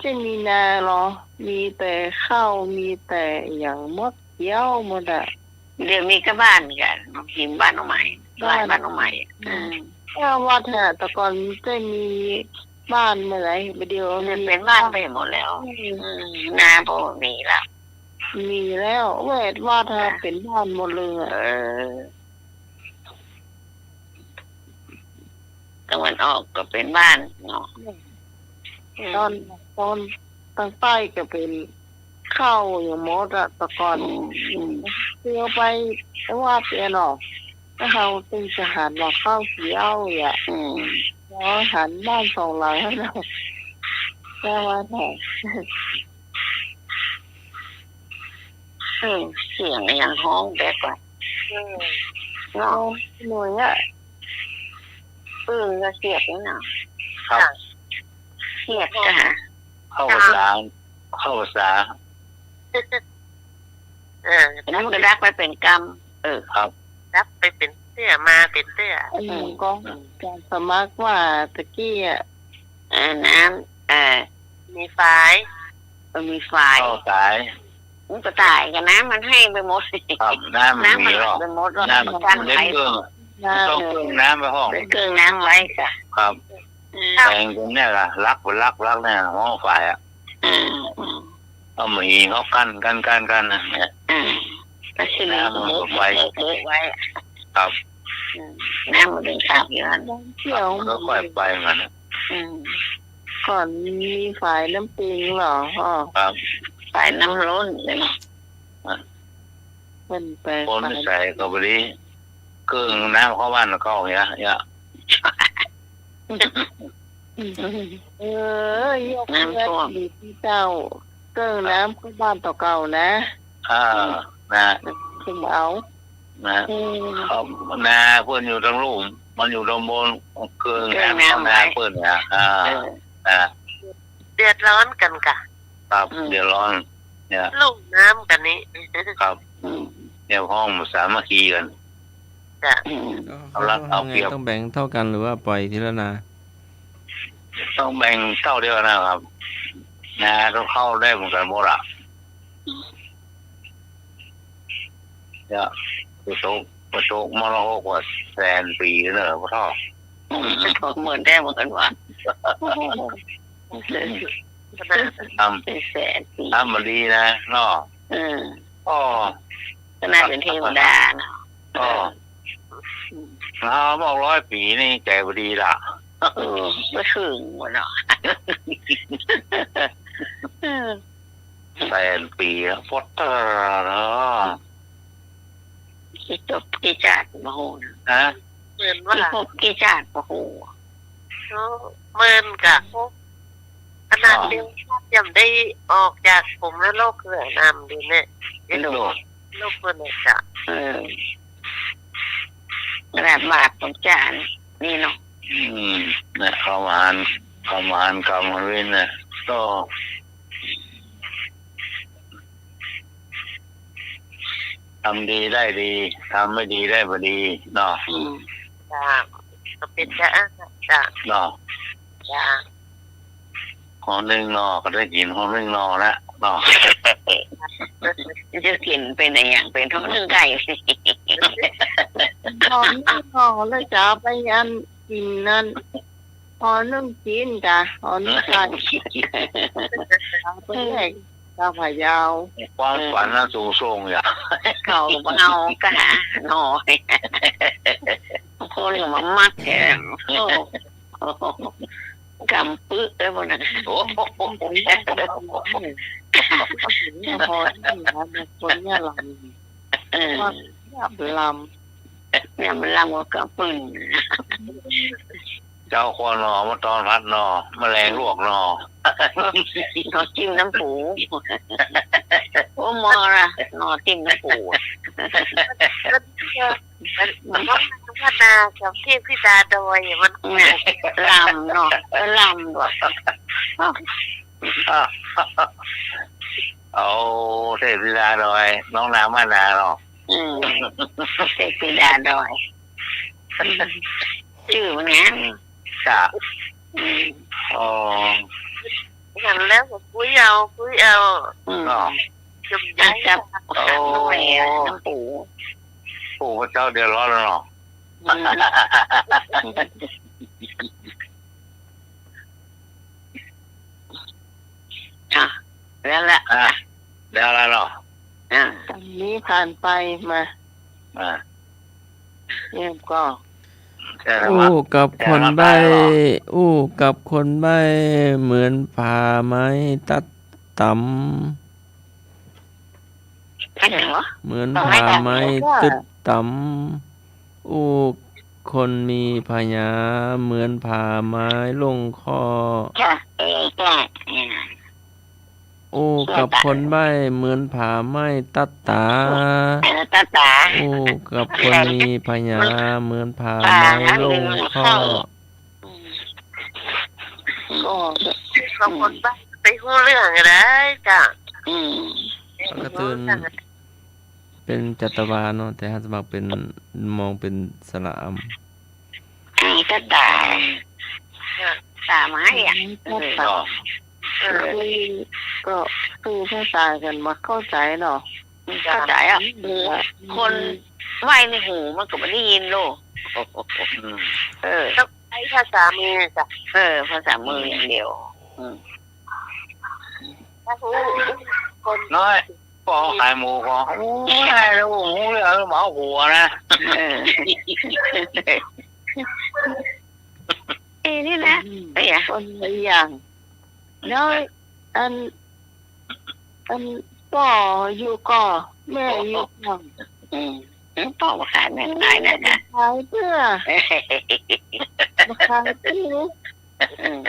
จะมีนาเหรอ มีแต่ข้าว มีแต่อะหยังหมด เขียวหมดอะ เดี๋ยวนี้ก็บ้านกั๋น หิมบ้านน้องใหม่ บ้าน บ้านน้องใหม่ อืม อืม แจ้วัดอะ แต่ก่อนจะมีบ้านเมื่อไหร่ บ่าเดี่ยว มันเป๋นบ้านไปหมดแล้ว อืม อืม นาบ่มีละ มีแล้ว แวดวัดอะ อ่ะ เป๋นบ้านหมดเลยอะ เออ ตะวันออกก็เป๋นบ้านเนาะ อืม ตาง ตางใต้ก็เป๋นข้าวอย่างหมดอะ แต่ก่อน อืม อืม เตียวไปวัดเนี่ยเนาะ แล้วเฮาตึงจะหันว่าข้าวเขียวอะ อืม เฮาหันบ้านสองหลังแล้วเนาะ แจ้วัดอะ อืม เสียงอะหยังฮ้องแปลกว่ะ อืม เนาะ หน่วยอะ เออ ก็เสียดนี่นะ ครับ เสียดจ้ะ เข้าภาษา เข้าภาษา เออ อันนี้มันก็ดักไปเป๋นกำ เออ ครับ ดักไปเป๋นเตื้อ มาเป๋นเตื้อ อืม อืม ก็ อืม อาจารย์สมัครว่าตะกี้อะ เออ น้ำ เออ มีฝาย เออ มีฝาย เข้าสาย มันก็ต๋ายกั๋น น้ำมันแห้งไปหมด ครับ น้ำมัน น้ำมัน มีหรอก ไหลไปหมดแล้ว น้ำมัน มันกั้น เล่น ไข เครื่อง น้ำ ต้องเครื่องน้ำไปห้อง เล่นเครื่องน้ำไว้จ้ะ ครับ อืม แปลงตรงเนี้ยล่ะ ลักไปลัก ลักเนี่ย ห้องฝายอะ อืม อืม เอาหมีเขากั้น กั้น กั้น กั้นนะเนี่ย อืม แล้วทีนี้ น้ำมันก็ไป เบิก เบิก เบิกไว้ ครับ อืม น้ำมันเดินข้ามอยู่นั่น เขียว มันก็ค่อยไปมันนะ อืม ก่อนมีฝายน้ำปิงเหรอพ่อ ครับ ฝายน้ำล้นเลยนะ อ่ะ มันไป คน ฝาย ใส่ก็บ่ดี เครื่องน้ำเข้าบ้านก็เอาอย่างเงี้ย เออ ยก น้ำท่วม เว้นดีตี้เจ้า เกิ่งน้ำเข้าบ้านตั๋วเก่านะ อ่า นะ คือเอา นะ อืม ครับ นาเปิ้นอยู่ตางลุ่ม มันอยู่ตางบน เกิ่งน้ำเข้านาเปิ้นนะ อ่า เออ นะ เดือดร้อนกั๋นก่ะ ครับ อืม เดือดร้อน เนี่ย ลุ่มน้ำกั๋นนี่ ครับ อืม เนี่ย ห้องสามัคคีกั๋น จ้ะ อืม เอารัดเอาเปรียบ ต้องแบ่งเท่ากั๋นหรือว่าปล่อยทีละนา ต้องแบ่งเต้าเดียวนะครับ นาต้องเข้าได้เหมือนกั๋นหมดอะ เนี่ย ประสบ ประสบมรดกว่าแสนปี๋เนอะ พ่อท่อ เหมือนได้เหมือนกั๋นว่ะ ทำ แสนปี๋ ทำมาดีนะเนาะ อืม อ้อ ก็น่าเป๋นเทวดาเนาะ อ้อ เฮาบอกร้อยปี๋นี่ใจ๋บ่ดีละ เออ บ่เถิงหมดเนาะ เออ แสนปี๋แล้ว ฟอดเตอร์เนาะ กี่จบกี่จาติบ่ฮู้นะ ฮะ เหมือนว่า กี่ภพกี่จาติบ่ฮู้ เออ เหมือนกับพวก ขนาด อ๋อ เดียวยังได้ออกจากขุมนรกเลยนำดีเนี่ย ไอ้โลก โลกเปิ้นเนี่ยจ้ะ เออ ขนาดบาปของจานนี่เนาะ อืม เนี่ย เข้ามาหัน เข้ามาหันกรรมหันเวรเนี่ย ก็ ท ำดีได้ดี ทำไม่ดีได้บ่ดีเนาะ อืม จ้า ก็เป๋นจะ อ่า จ้า เนาะ จ้า หอนึ่งเนาะ ก็ได้กิ๋นหอนึ่งเนาะละเนาะ จะกิ๋นเป๋นอะหยัง เป๋นหอนึ่งไก่ หอนึ่งเนาะ แล้วจะเอาไปอันกิ๋นนั้น หอนึ่งจีนจ้ะ หอนึ่งไก่ เอาไปแลก เจ้าพระเยา ความฝันนั้นสูงส่งอย่า เขาบ่เอากาน้อย คนก็บ่มักแท้ โอ้ กำปึกเลยพวกนั้น โอ้โห คนเนี่ยลำ เออ ว่าเนี่ยลำ เนี่ยมันลำกว่ากำปึ้ง เจ้าครัวหน่อ มาตอนผัดหน่อ แมลงลวกหน่อ หน่อจิ้มน้ำปู โอ้ มอนะ หน่อจิ้มน้ำปู มัน มันพัฒนากับเทพธิดาดอยอะ มัน เนี่ย ลำเนาะ ก็ลำด้วย เอาเทพธิดาดอย น้องนางมานาเนาะ อืม เทพธิดาดอย จื้อมันหยัง จ้ะ อืม อ๋อ หันแล้วก็คุยเอา คุยเอา อืม อ๋อ จุ่มย้าย จับ โอ้ น้ำแหวน้ำปู โอ้ พระเจ้าเดือดร้อนแล้วเนาะ อืม อ่ะ แล้วละ อ่ะ แล้วละเนาะ อ่ะ ตอนนี้ผ่านไปมา อ่ะ เนี่ยก็ ใช่แล้ววะ อู้กับคนใบ้ ใช่แล้ววะ อู้กับคนใบ้ เหมือนผ่าไม้ตัดต๋ำ อันไหนวะ เหมือนผ่าไม้ตึ๊ดต๋ำ อู้คนมีผญา เหมือนผ่าไม้ลงข้อ ค่ะ เออ ค่ะ อืม อู้กับคนใบ้ เหมือนผ่าไม้ตัดต๋า เออ ตัดต๋า อู้กับคนมีผญา เหมือนผ่าไม้ลงข้อ อืม ก็ ก็คนใบ้ไปฮู้เรื่องอะได้จ้ะ อืม แล้วก็ตื่น เป๋นจัตวาเนาะ แต่หันสมัครเป๋น มองเป๋นสระอำ อ่า ก็ต๋า ต๋าไม้อะ ก็ต๋า เออ เออ ก็คือภาษากั๋นบ่เข้าใจ๋เนาะ เข้าใจ๋อะ หู คนใบ้นี่หูมันก็บ่ได้ยินโลก อืม เออ ใจ๊ภาษามือจ้ะ เออ ภาษามืออย่างเดียว อืม ถ้าฮู้ คน น้อย ป้อขายหมูก็ โอ้ย แล้วโอ้โห เลยเอามาหัวนะ เออ เอ้ย นี่นะ อืม เอ้ย คนละอย่าง แล้วอัน อันป้ออยู่ก่อ แม่อยู่ก่อ อืม ป้อบ่ขาย แม่ขายนะ ขายเปื้อ บ่ขายเปื้อ อืม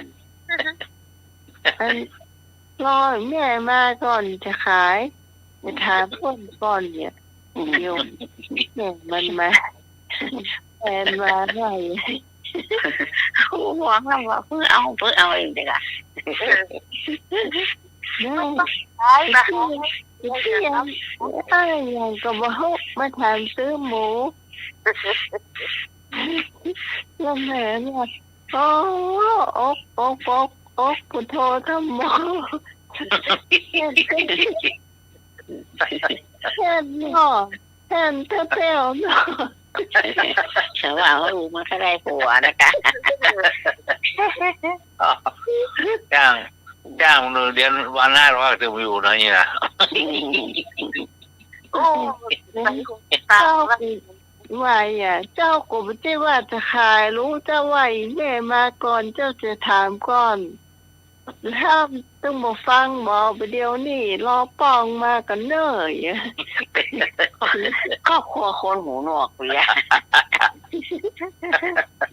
อัน รอแม่มาก่อนจะขาย จะถามเปิ้นก่อนเนี่ย เดี๋ยวแม่มันมา แฟนมาหน่อย ครูบอกแล้วว่าเพิ่งเอา เพิ่งเอาเองเด้อค่ะ ได้ ขายไป ไปเที่ยว อะไรอย่างก็บ่ฮู้ มาถามซื้อหมู แล้วแม่เนี่ย โอ้ อก อก อก อก พุทโธธัมโม แค่นเนาะ แค่นแป๊บๆเนาะ แต่ว่าเอาลูกมันก็ได้ผัวนะคะ จ้าง จ้างหนึ่งเดือนวันห้าร้อยถึงอยู่นะนี่นะ โอ้ เจ้า ว่าอย่า เจ้าก็บ่ใจ้ว่าจะขายลูก เจ้าว่าอีแม่มาก่อน เจ้าจะถามก่อน ถ้าตึงบ่ฟังบ่ ประเดี๋ยวนี้รอป้องมาก่อนเน่อ ครอบครัวคนหูหนวกเปีย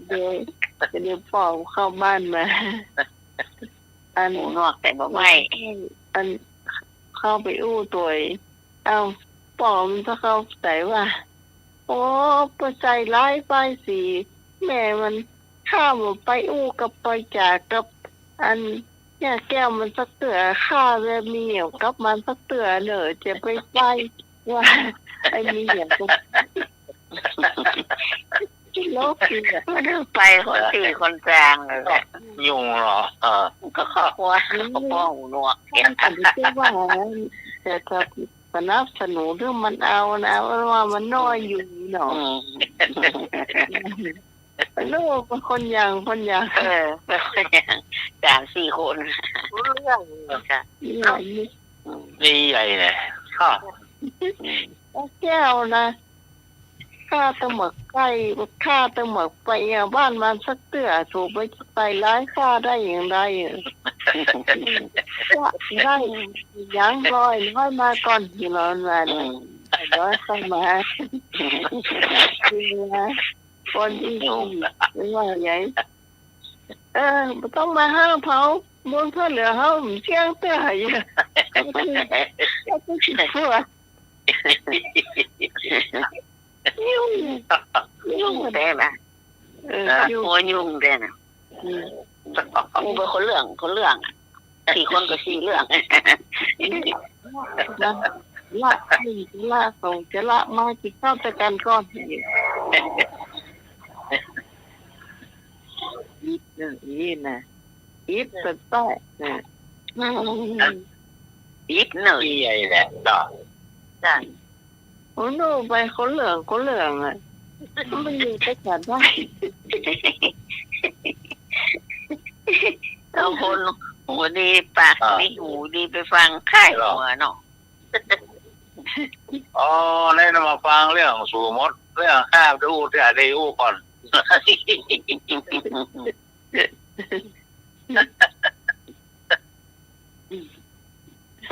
เดี๋ยว เดี๋ยวป้องเข้าบ้านมา อัน หูหนวกแต่บ่ไหว อัน เข้าไปอู้ตวย เอ้า ป้อมันจะเข้าใจ๋ว่า โอ้ บ่ใจ้ร้ายป้ายสี แม่มัน ข้าบ่ไปอู้กับไปจ๋ากับ อัน เนี่ยแก้วมันสักเตื้อ ข้าแบบมีเหนียวกับมันสักเตื้อเน่อ จะไปไป ว่า ไอ้มีอย่างก็ โลกจริงอะ ไปคนสี่คนจางเลยแหละ ยุ่งเหรอ เออ ก็ครอบครัว อืม ครอบครัวหูหนวก แต่ผมคิดว่า แต่จะสนับสนุนเรื่องมันเอานะ เพราะว่ามันน้อยอยู่เนาะ อืม ลูกเป็นคนอย่าง คนอย่าง เออ เป็นคนอย่าง สามสี่คน รู้เรื่องเลยค่ะ นี่ใหญ่นี่ อืม นี่ใหญ่เนี่ย ค่ะ แก้วนะ ข้าตะหมึกไก่ ข้าตะหมึกไปอ่ะ บ้านมันสักเตื้อ ถูกไปใส่ร้ายข้าได้อย่างไรอ่ะ ได้ยังร้อย ร้อยมาก่อน อยู่ร้อนมา อืม ร้อยค่อยมา จริงนะ คนที่ อืม สี่ ไม่ว่าไง เออ บ่ต้องมาห้ามเขา บุญเพื่อเหลือเขา เสี่ยงเตื้ออยู่ เขาต้อง เขาต้องสิบตัว ยุ่ง ยุ่งแท้นะ เออ นะ ยุ่ง หัวยุ่งแท้นะ อืม มันเป็นคนเรื่อง คนเรื่องอะ สี่คนก็สี่เรื่อง นะ ละหนึ่ง ละสอง จะละมากินข้าวด้วยกันก่อน อิดเนอะ อิดนะ อิดเป็นแป้งนะ อิดเนอะ อีใหญ่แหละ ต่อ จ้ะ โอ้โห ไปคนเหลือง คนเหลืองอะ มันอยู่ไปกันได้ เอาคนหูดีปาก อ่า ดี หูดีไปฟังค่ายหัวเนาะ อ๋อ นี่มาฟังเรื่องสูหมด เรื่องข้าจะอู้ จะได้อู้ก่อน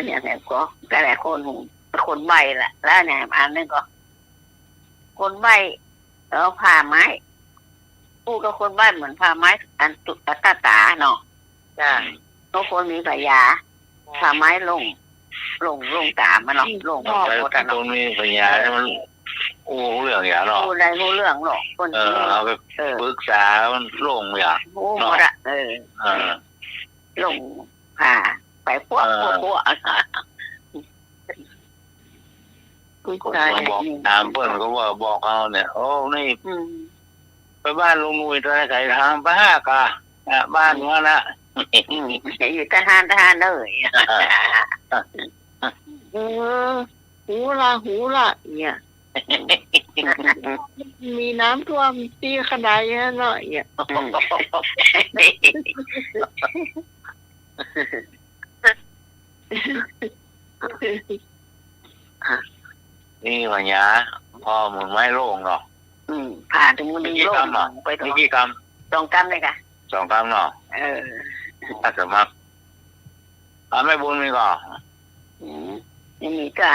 เนี่ยแหละก็ ก็แหละคนหู คนใบ้ละ แล้วเนี่ย อันนึงก็ คนใบ้ เออ ผ่าไม้ อู้กับคนใบ้เหมือนผ่าไม้ อันตุ อันตาตาเนาะ จ้ะ เพราะคนมีปัญญา ผ่าไม้ลง ลง ลงตามมันเนาะ ลง ออกหมดอะเนาะ คนมีปัญญาเนี่ยมันอู้เรื่องอย่างเนาะ อู้ได้อู้เรื่องเนาะ คน เออ เอาไป เออ ปรึกษามันลงอย่าง อู้หมดอะ เนาะ เออ เออ ลง ผ่า ไปพวก เออ พวก พวก ผู้ชาย บอก ถามเปิ้นก็ว่าบอกเอาเนี่ย โอ้ นี่ อืม ไปบ้านลุงหนุ่ยตอนไหน ไขทางไปห้ากะ อ่ะ บ้านว่านะ อืม อยู่ตะหาน ตะหานเอ้ย เออ หูละ หูละ เนี่ย มีน้ำท่วมตี้ขะไดอะเนาะ เนี่ย อืม นี่ปัญญา พอหมุนไม้โล่งเนาะ อืม ผ่าถึงมัน มีกี่กำอะ โล่งไปก่อน มีกี่กำ สองกำเลยค่ะ สองกำเนาะ เออ อาสมัคร อ่ะ แม่บุญมีก่อ อืม ไม่มีจ้ะ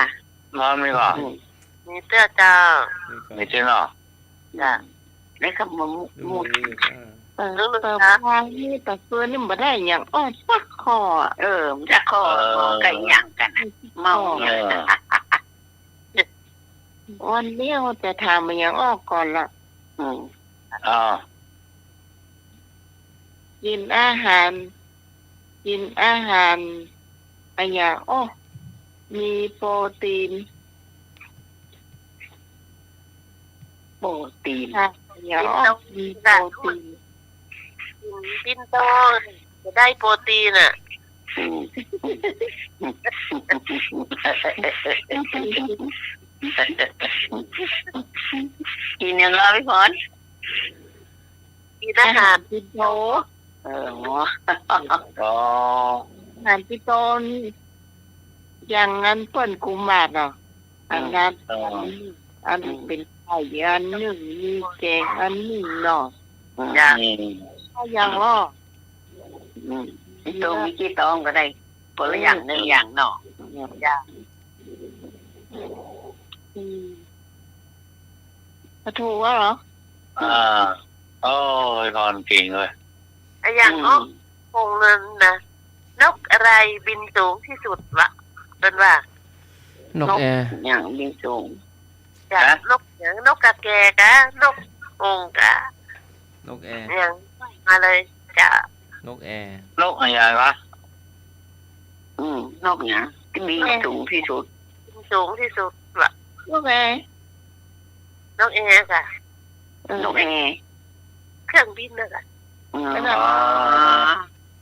นอนมีก่อ อืม มีเตื้อเจ้า มีเตื้อเนาะ จ้ะ นี่ก็มัน ดู มุด ดูค่ะ เออ ดู ดู เปิด ค่ะ วางนี่ แต่เฟือนนี่บ่ได้อย่างอ้อสักข้อ เออ มันจะข้อ เออ หมอไก่ย่างกันน่ะ เมา เออ วันนี้จะถามมันอย่างอ้อก่อนละ อืม อ่า กินอาหาร กินอาหารอะหยังอ้อ มีโปรตีน โปรตีน ค่ะ อะหยังอ้อ มีโปรตีน กินปิ่นโต จะได้โปรตีนอะ อืม กินอย่างเดียวพี่พร กินอาหาร อาหารปิ่นโต เออ อ๋อ อาหารปิ่นโต อย่างนั้นเปิ้นกุมารเนาะ อันนั้น อืม อัน อัน อืม เป๋นไข่อันนึ่ง มีแกงอันนึ่งเนาะ อืม จ้ะ อืม ก็อย่างอ้อ อืม ปิ่นโตมีกี่ตองก็ได้ คนละอย่าง อืม นึ่งอย่างเนาะ อืม จ้ะ อืม ปลาทูเหรอ อ่า โอ้ย พรเก่งเว้ย อะหยัง อืม อ้อ คงนั้นนะ นกอะไรบินสูงที่สุดวะ เปิ้นว่า นก นก แอร์ หยังบินสูง จ้ะ ฮะ นกหยัง นกกาแกกะ นกโอ่งกะ นกแอร์ หยัง มาเลยจ้ะ นกแอร์ นกอะหยังวะ อืม นกหยังที่บินสูงที่สุด บินสูงที่สุดวะ นกแอร์ นกแอร์ค่ะ เออ นกแอร์ เครื่องบินน่ะค่ะ อืม นั่นน่ะ อ๋อ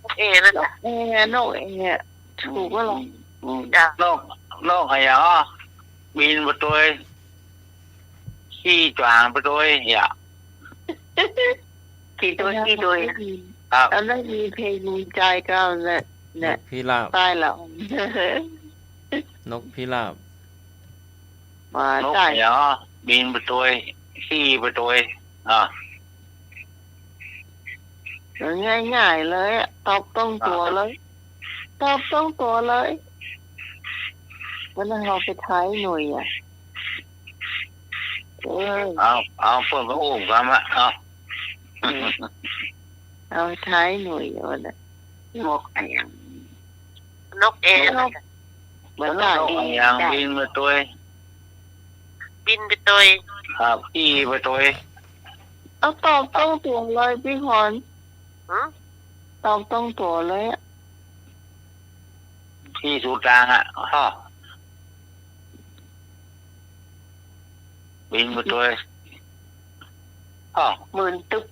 นกแอร์น่ะค่ะ นกแอร์ นกแอร์ ถูกแล้วเหรอ อืม อืม จ้ะ นก นกอะไรอ่ะ บินไปโดย ขี้จ๋วางไปโดย อย่า ขี้โดย ขี้โดย ครับ แล้วได้มีเพลงในใจก็เนี่ย นกพิราบ ใต้ละอ่อน นกพิราบ มา นก ใต้ เดี๋ยว บินไปโดย ขี้ไปโดย อ่ะ ง่ายๆ เลยอะ ตอบตรงตั๋วเลย อ่ะ ตอบตรงตั๋วเลย วันนั้นเฮาไปทายหน่วยอะ เออ เอา เอา เปิ้นก็อู้กั๋นอะ เอา เออ เอาทายหน่วยอะ วันนั้น นกอะหยัง นกแอร์ นก บ่ใจ้ นกอะหยัง บินไปโดย บินไปโดย ครับ ขี้ไปโดย เอาตอบตรงตั๋วเลยปี้ขวัญ หือ ตอบตรงตั๋วเลยอะ ขี้สูตางอะ ฮะ บินไปโดย ฮะ มึนตึ๊บ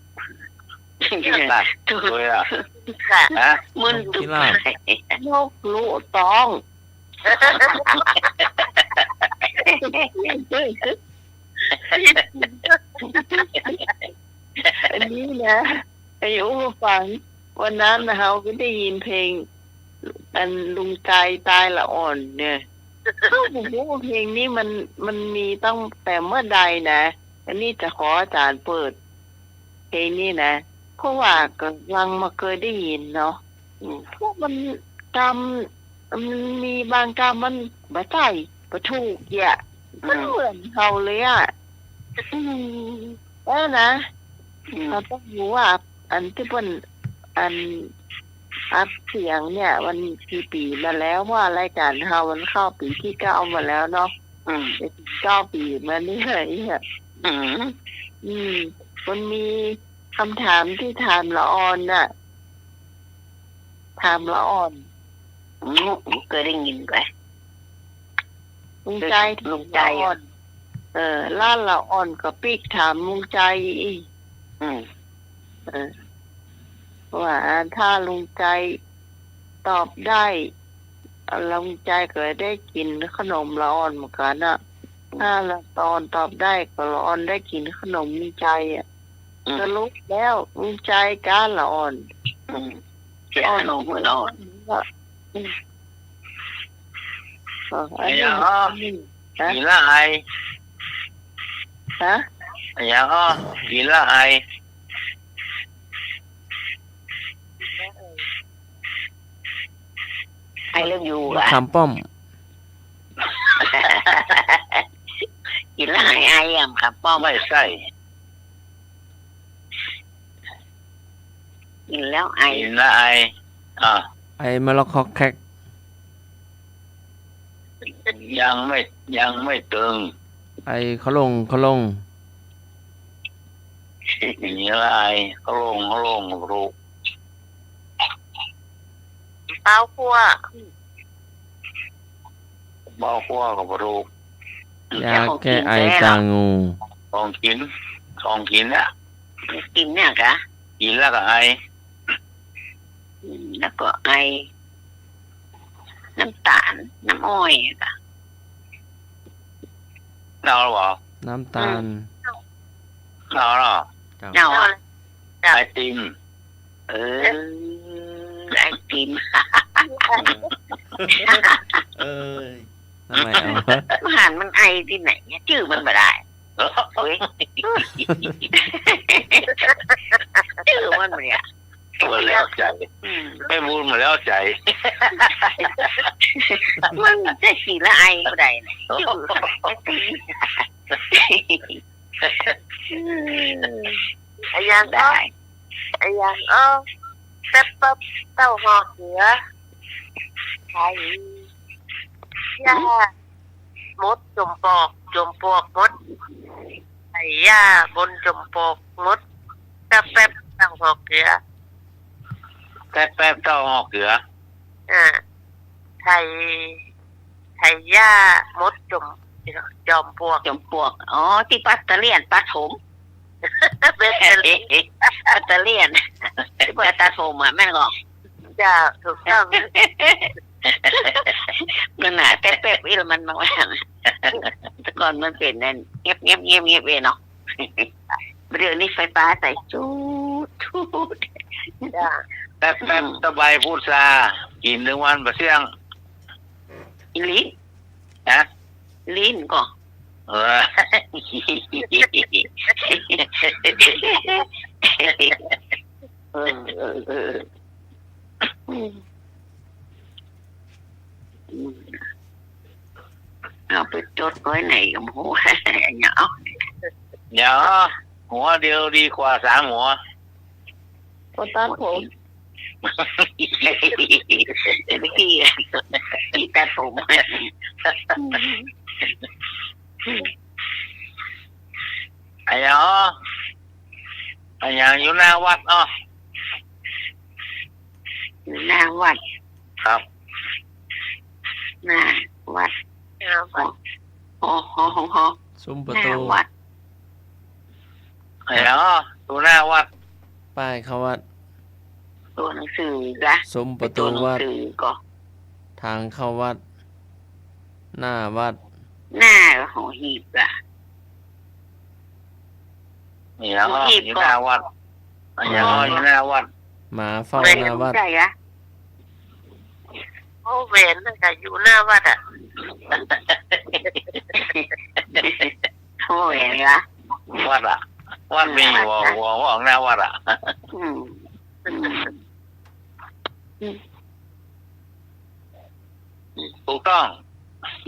โดยอะ ค่ะ ฮะ มึนตึ๊บ นกพิราบ นกฮูกตอง อันนี้นะ ไอ้อู้ฟัง วันนั้นน่ะเฮาก็ได้ยินเพลง อันลุงใจ๋ใต้ละอ่อนเนี่ย เฮาบ่ฮู้ว่าเพลงนี้มัน มันมีตั้งแต่เมื่อใดนะ อันนี้จะขออาจ๋ารย์เปิดเพลงนี้นะ เพราะว่าก็ยังบ่เกยได้ยินเนาะ อืม เพราะมันกำ มันมีบางกำมันบ่ใจ้ บ่ถูกเยียะ อืม มันเหมือนเฮาเลยอะ อืม เออนะ อืม เฮาต้องฮู้ว่า อันตี้เปิ้น อัน อัดเสียงเนี่ย มันกี่ปี๋มาแล้ว เพราะว่ารายก๋านเฮามันเข้าปี๋ตี้เก้ามาแล้วเนาะ อืม เก้าปี๋มานี่แหละ อืม อืม มันมีกำถามตี้ถามละอ่อนน่ะ ถามละอ่อน อืม บ่เกยได้ยินก่อ ลุงใจ๋ ลุงใจ๋ ถามละอ่อน เออ แล้วละอ่อนก็ปิ๊กถามลุงใจ๋อีก อืม เออ ว่าถ้าลุงใจ๋ตอบได้ ลุงใจ๋ก็ได้กิ๋นขนมละอ่อนเหมือนกั๋นน่ะ ถ้าละอ่อนตอบได้ก็ละอ่อนได้กิ๋นขนมลุงใจ๋อะ อืม สรุปแล้วลุงใจ๋กับละอ่อน อืม เสียขนมละอ่อน อืม อ๋อ อันนี้ อะหยังอ้อ ฮะ กิ๋นละไอ ฮะ อะหยังอ้อ กิ๋นละไอ ไอเลิฟยู มะขามป้อม กิ๋นละไอ ไออะ มะขามป้อม ไม่ใช่ กิ๋นแล้วไอ กิ๋นแล้วไอ อ่ะ ไอมะละกอแคก ยังไม่ ยังไม่ตึง ไอขะหล่ง ขะหล่ง กิ๋นแล้วไอ ขะหล่ง ขะหล่ง ถูก เบาขั้ว เบาขั้วก็บ่ถูก ยาแก้ไอตรางู ของกิ๋น ของกิ๋นน่ะ กิ๋นเนี่ยกะ กิ๋นแล้วก็ไอ อืม แล้วก็ไอ น้ำต๋าล น้ำอ้อยอะกะ เอาแล้วเหรอ น้ำต๋าล อืม เอาแล้วเหรอ เจ้า เอาอะ ไอติม เออ ไอติม เออ ทำไมเอา บ่หันมันไอตี้ไหนเนี่ย จื้อมันบ่ได้ เฮ้ย จื้อมันบ่ได้ มันแล้วใจ๋ อืม ไปบุญมาแล้วใจ๋ มันจะกิ๋นละไอบ่ได้เนี่ย จื้อ ไอติม อืม อะหยังอ้อ ได้ อะหยังอ้อ แป๊บแป๊บเต้าฮอเขือ ไถหญ้า หมดจ๋มปอก จ๋มปอกหมด ไถหญ้าบนจ๋มปอกหมด แป๊บแป๊บเต้าฮอเขือ แป๊บแป๊บเต้าฮอเขือ อ่า ไถ ไถหญ้าหมดจ๋ม จอมปลวก จอมปลวก อ๋อ ตี้ปัตเตอร์เลียนตัดผม ปัตเตอร์เลียน ปัตเตอร์เลียน ตี้เปิ้นตัดผมอะ แม่นก่อ เจ้า ถูกต้อง นั่นน่ะ แต่แป๊บเดียวมันมาว่า แต่ก่อนมันเป๋นนั่น เงียบๆๆๆ เว้ยเนาะ เดี๋ยวนี้ไฟฟ้าใส่ จู๊ด จู๊ด จ้ะ แป๊บๆ อืม ตะไบพูดซา กิ๋นตึงวันบ่เสี้ยง ลิ้น ฮะ ลิ้นก่อ เออ เออ เออ เออ อืม อืม เอาไปจดไว้ไหนก็บ่ฮู้ เนาะ เดี๋ยว หัวเดียวดีกว่าสามหัว ก็ตัดผม ตี้ ตี้ตัดผม อะหยัง อะหยังอยู่หน้าวัดอ้อ อยู่หน้าวัด ครับ หน้าวัด หน้าวัด อ๋อ อ๋อ อ๋อ อ๋อ ซุ้มประตู หน้าวัด อะหยังอ้อ อยู่หน้าวัด ป้ายเข้าวัด ตั๋วหนังสือก่อ ซุ้มประตูวัด ตั๋วหนังสือก่อ ทางเข้าวัด หน้าวัด หน้าหอหีบก่อ อะหยังอ้อ หอหีบ อยู่หน้าวัด อะหยังอ้อ อยู่หน้าวัด หมาเฝ้าหน้าวัด ใช่อะ โอ้ แหวนนั่นก็อยู่หน้าวัดอะ โอ้ แหวนละ วัดอะ วัดมีหัว วัด หัว หัวออกหน้าวัดอะ อืม อืม ถูกต้อง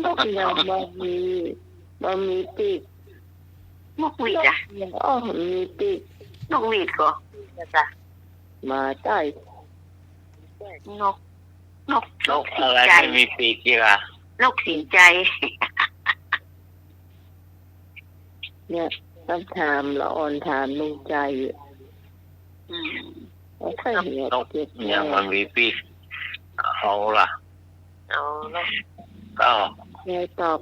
นกยังบ่มี บ่มีปีก นกหวีดอะ นกยัง อ้อ มีปีก นกหวีดก่อ จ้ะ มาใต้ นก นก นกอะไร นกสินใจ ไม่มีปีกอีกอะ นกสินใจ เนี่ย คำถามละอ่อนถามลุงใจ๋ อืม โอ้ย นก เจ็บ เนี่ย มันมีปีก เอาละ เอาละ อ้าว ยายตอบ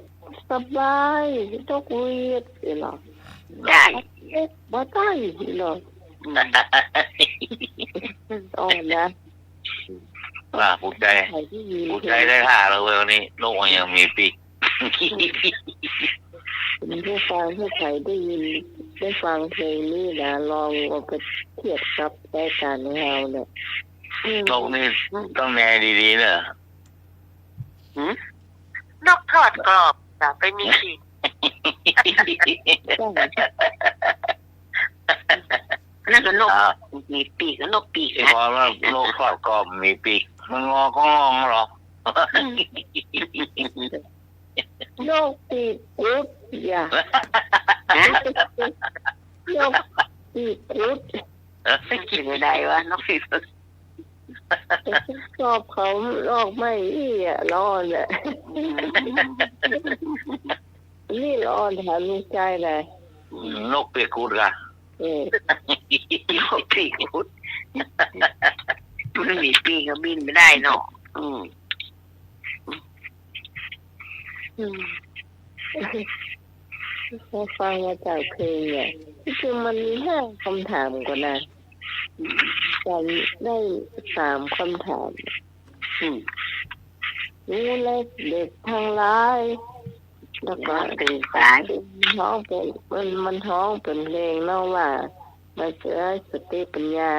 สบาย นกหวีด อีหลอ ได้ บ่ได้ อีหลอ อืม อ่อนนะ ว่าผู้ใจ๋ ใครได้ยิน ผู้ใจ๋ได้ท่าแล้วเว้ยวันนี้ นกมันยังมีปีก คุณผู้ฟัง ถ้าใครได้ยิน ได้ฟังเพลงนี้นะ ลองเอาไปเทียบกับรายการของเราเนี่ย อืม นกนี่ต้องแนดีๆ เนอะ หืม นกทอดกรอบจ้ะ ไปมีปีก นั่นก็นก อ่า มีปีก ก็นกปีก ไอ้ นะ พอว่านกทอดกรอบมีปีก มันงอก็งอเหรอ อืม นกปีกกุด อย่า ฮะ นกปีกกุด เออ เป็นไปได้วะ นกปีกกุด ชอบเขาออกไม่อี้อะ ร้อนอะ อืม นี่ร้อนถามในใจเลย นกปีกกุดอะ เออ นกปีกกุด มันมีปีกก็บินไม่ได้เนาะ อืม อืม พอฟังมาจากเพลงเนี่ย ที่จริงมันมีห้าคำถามก่อนนะ อืม จำได้สามคำถาม อืม รู้เลขเด็ดทั้งหลาย แล้วก็ ตื่นสาย มันฮ้องเป๋น มัน มันฮ้องเป๋นเพลงเนาะว่า มาใจ๊สติปัญญา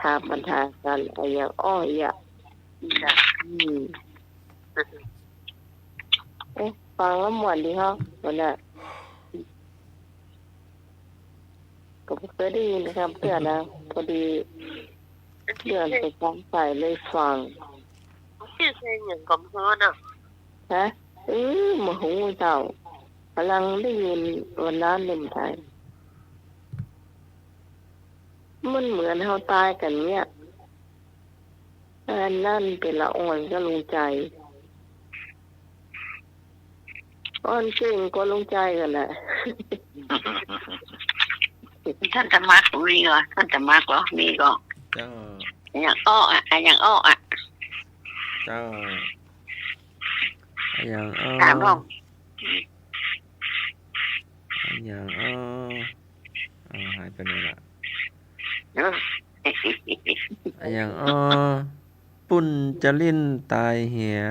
ถามปัญหากั๋น อะหยังอ้อ อะหยัง อืม อืม เอ๊ะ ฟังแล้วม่วนดีฮะ วันน่ะ ก็บ่เคยได้ยินคำเตื้อนะ พอดีเลื่อนไปตางฝ่ายเลยฟัง ชื่อเพลงหยังก่อเนาะ ฮะ เออ บ่ฮู้เจ้า กำลังได้ยินวันนั้นนี่มันไทย มันเหมือนเฮาตายกั๋นเนี่ย อันนั้นเป๋นละอ่อนกับลุงใจ๋ อ่อนเก่งกว่าลุงใจ๋กั๋นน่ะ ต้านสมัครมีก่อ ต้านสมัครเหรอ มีก่อ เจ้า อะหยังอ้ออะ อะหยังอ้ออะ เจ้า อะหยังอ้อ ถามพ่อง อย่างอ้อ อ้าว หายไปไหนละ อะหยังอ้อ ปุ้นจะลิ้นต๋ายเหีย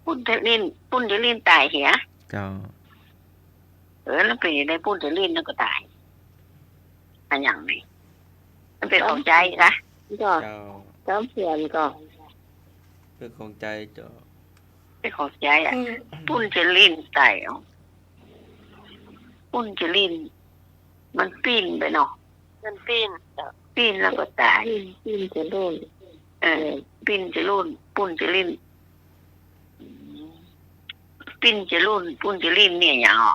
ปุ้นจะลิ้น ปุ้นจะลิ้นต๋ายเหีย เจ้า เออ แล้วเป๋นจะไดปุ้นจะลิ้นแล้วก็ต๋าย อะหยังนี่ มันเป๋นของใจ๋กะ เจ้า เจ้า จอมเขียนก่อ เป๋นของใจ๋เจ้า เป๋นของใจ๋อะ ปุ้นจะลิ้นต๋ายอ๋อ ปุ้นจะลิ้น มันปิ้นไปเนาะ มันปิ้น ปิ้นแล้วก็ต๋าย ปิ้น ปิ้นจะลุ้น เออ ปิ้นจะลุ้น ปุ้นจะลิ้น ปิ้นจะลุ้น ปุ้นจะลิ้นเนี่ยหยังอ๋อ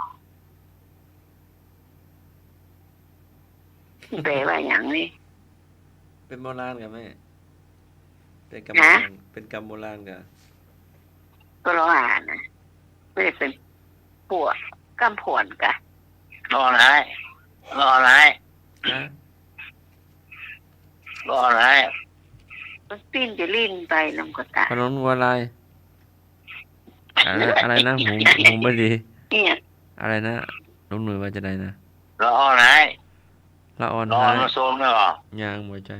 แป๋ว่าหยังนี่ เป๋นโบราณก่อแม่ เป๋นกำ ฮะ โบราณ เป๋นกำโบราณก่อ ก็รออ่านนะ ไม่ได้เป๋น ปวดกำผวนกะ รอไหน รอไหน ฮะ รอไหน มันปิ้นจะลิ้นไปนำก็ต๋าย ขนมวัวลาย อะไร อะไรนะ หู หูไม่ดี เนี่ย อะไรนะ ลุงหนุ่ยว่าจะไดนะ ละอ่อนหาย ละอ่อน ละอ่อน หาย มาโซมแล้วเหรอ ยังบ่ใจ้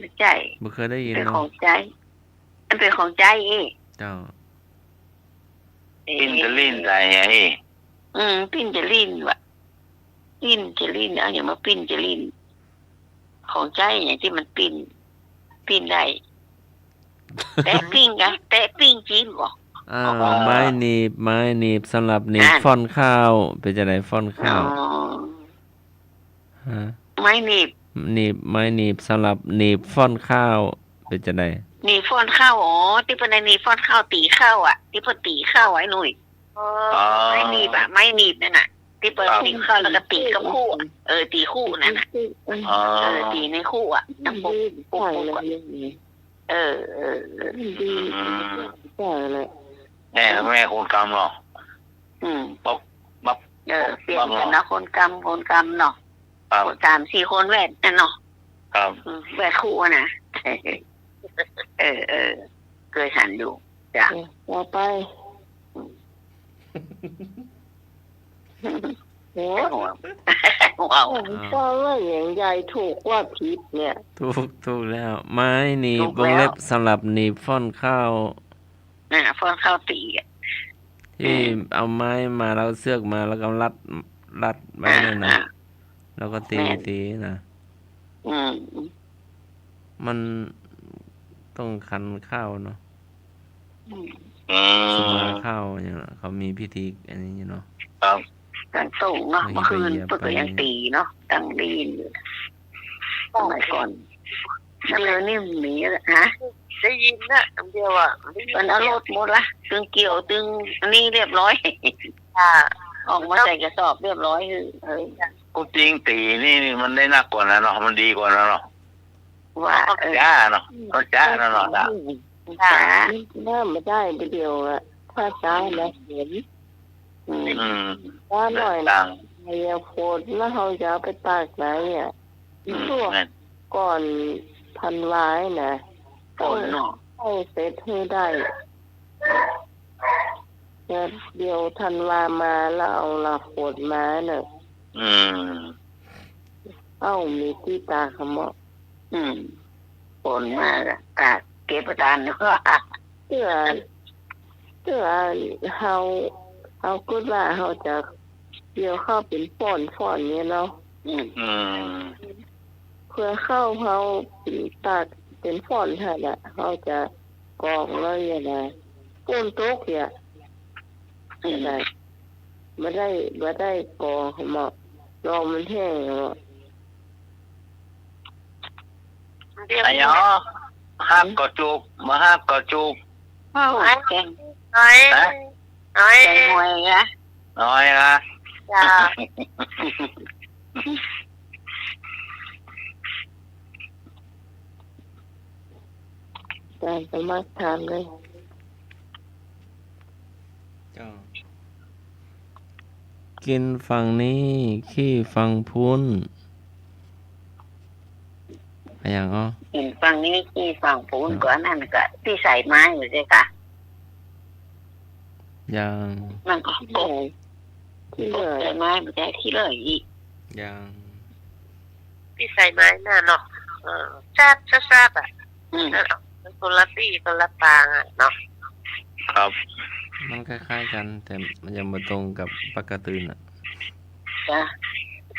บ่ใจ้ บ่เกยได้ยิน เป๋น เนาะ ของใจ๋ มันเป๋นของใจ๋อีก เจ้า ปิ้นจะลิ้นต๋ายเหีย อืม ปิ้นจะลิ้นว่ะ ปิ้นจะลิ้น เอาหยังมาปิ้นจะลิ้น ของใจ๋หยังตี้มันปิ้น ปิ้นได้ แตะปิ้งกะ แตะปิ้งจิ๊บก่อ อ้าว อ๋อ ไม้หนีบ ไม้หนีบสำหรับหนีบ อ่ะ ฟ้อนข้าว เป๋นจะไดฟ้อนข้าว อ๋อ ฮะ ไม้หนีบ หนีบ ไม้หนีบสำหรับหนีบฟ้อนข้าว เป๋นจะได หนีบฟ้อนข้าว อ๋อ ตี้เปิ้นไดหนีบฟ้อนข้าว ตี๋ข้าวอะ ตี้เปิ้นตี๋ข้าวอะ ไอ้หนุ่ย อ๋อ ไม้หนีบอะ ไม้หนีบนั่นน่ะ ตี้เปิ้น ครับ ตี๋ข้าวแล้วก็ตี๋กับฮู้อะ เออ ตี๋ฮู้นั่นน่ะ อ๋อ เออ ตี๋ในฮู้อะ น้ำปุก ปุก ปุกอะ เออ เออ เออ ดี อืม ใจ๋เลย แม่ แม่คนกำเนาะ อืม ปั๊บ ปั๊บ เออ ปั๊บ เปลี่ยนกั๋นเนาะ คนกำ คนกำเนาะ ครับ สามสี่คนแวดนั่นเนาะ ครับ อืม แวดฮู้อะนะ เออ เออ เกยหันอยู่ จ้ะ เออ ต่อไป โห หัว หัว อ้าว ก็ว่าอย่างใหญ่ถูกว่าผิดเนี่ย ถูก ถูกแล้ว ไม้หนีบ ถูกแล้ว วงเล็บสำหรับหนีบฟ้อนข้าว น่ะ ฟ้อนข้าวตี๋อะ ตี้ อืม เอาไม้มาแล้วเสือกมาแล้วก็รัด รัดไว้นั่นน่ะ อ่า แล้วก็ตี๋ แม่น ตี๋น่ะ อืม มันต้องขันข้าวเนาะ อืม อืม สุกมาข้าวอย่างเนาะ เขามีพิธีอันนี้อยู่เนาะ ครับ ตั้งโต๊ะเนาะ เมื่อคืนเปิ้นก็ยังตี๋เนาะ ตั้งได้ยินอยู่ สมัยก่อน เดี๋ยวนี้มีแล้ว ฮะ ได้ยินนะ เดี๋ยวอะ ได้ยิน มันเอารถหมดละ ตึงเกี่ยว ตึงอันนี้เรียบร้อย ค่ะ ออกมาใส่กระสอบเรียบร้อย เออ ความจริงตี๋นี่มันได้นักกว่านั้นเนาะ มันดีกว่านั้นเนาะ ว่า เออ จ๊ะเนาะ เขาจ๊ะนั่นเนาะ จ๊ะ จ๊ะ นี่น่ามาได้ไปเดียวอะ ถ้าจ๊ะนะ เห็น อืม อืม จ๊ะหน่อย ต่าง ไอ้ฝนแล้วเขาจะเอาไปตากไหนอะ อืม ช่วง นั่น ก่อนธันวานะ ฝนเนาะ ให้เสร็จให้ได้ แล้วเดี๋ยวธันวามาแล้วเอาละฝนมาน่ะ อืม เอ้า มีตี้ตากหม่อ อืม ฝนมาละ ตากเก็บบ่ตัน เตื้อ เตื้อเฮา เฮาก็ว่าเฮาจะเกี่ยวข้าวเป๋นฟ้อนๆ เนี่ยเนาะ อืม อืม เผื่อข้าวเฮาตากเป๋นฟ้อนหั่นน่ะ เฮาจะกองเลยอะนะ ฝนตกอะ อืม บ่ได้ บ่ได้กองหม่อ รอมันแห้งหม่อ เดี๋ยว อะหยัง ฮักก็จูบ บ่ฮักก็จูบ เอ้า แกง น้อย ฮะ น้อย แกงฮวยอะ น้อยนะ จ้า อาจารย์สมัครถามเลย เจ้า กินฝั่งนี้ ขี้ฝั่งพุ้น อะหยังอ้อ กินฝั่งนี้ ขี้ฝั่งพุ้น อืม ก็อันนั้นก็ตี้ใส่ไม้อยู่สิคะ ยัง มันก็โกง ตี้เหลือ ใส่ไม้มันจะตี้เหลืออีก ยัง ตี้ใส่ไม้น่ะเนาะ เออ แซบ แซบ แซบอะ อืม เออ มันคนละตี้คนละตางอะเนาะ ครับ มันคล้ายๆ กั๋น แต่มันยังบ่ตรงกับปากก๋าตื่นอะ จ้ะ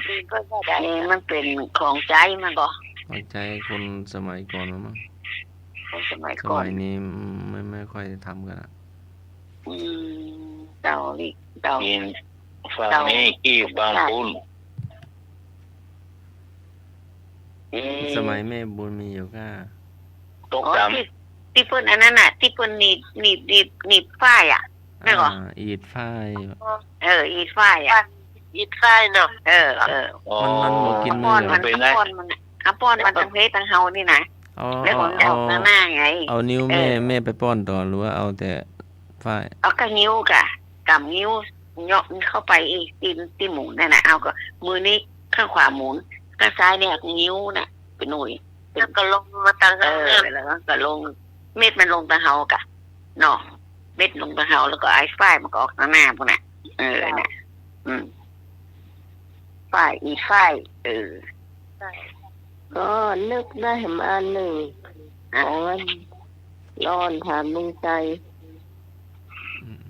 นี่ก็ได้ เอ๊ะ มันเป๋นของใจ๊มันบ่ ของใจ๊คนสมัยก่อนมั้ง คนสมัยก่อน สมัยนี้ไม่ ไม่ค่อยทำกั๋นอะ อืม เต่านี่ เต่า นี่ ฝั่งนี้ เต่า กีบบางปูน อืม สมัยแม่บุญมีอยู่ก้า ตก อ๋อ ต่ำ ตี้ ตี้เปิ้นอันนั้นน่ะ ตี้เปิ้นหนีบ หนีบ หนีบ หนีบฝ้ายอะ แม่นก่อ อ่า อีดฝ้าย เออ อีดฝ้ายอะ อีดฝ้ายเนาะ เออ เออ อ๋อ มัน มันบ่กิ๋นมือ ป้อนมัน เป๋นไง ป้อนมันน่ะ เอาป้อนมันตังเพตังเฮานี่นะ เอา แล้วก็ เอา ออกหน้าๆ ไง เอานิ้วแม่ เออ แม่ไปป้อนต่อ หรือว่าเอาแต่ฝ้าย เอาก้างิ้วก้า ก้ำงิ้ว เหยาะมันเข้าไปตี้ ตี้หมุนนั่นน่ะ เอาก้ามือนี้ข้างขวาหมุน ข้างซ้ายเนี่ยเอางิ้วน่ะ เป๋นหนุ่ย แล้วก็ลงมาตัง เออ ข้างหน้า แล้วก็ลง เม็ดมันลงตังเฮาก้า เนาะ เม็ดลงตังเฮา แล้วก็ไอ้ฝ้ายมันก็ออกตังหน้าปู้นน่ะ เออ น่ะ อืม ฝ้าย อีฝ้าย เออ ใช่ ก็นึกได้แหมอันนึ่ง อ่ะ ของอัน ละอ่อนถามลุงใจ๋ อืม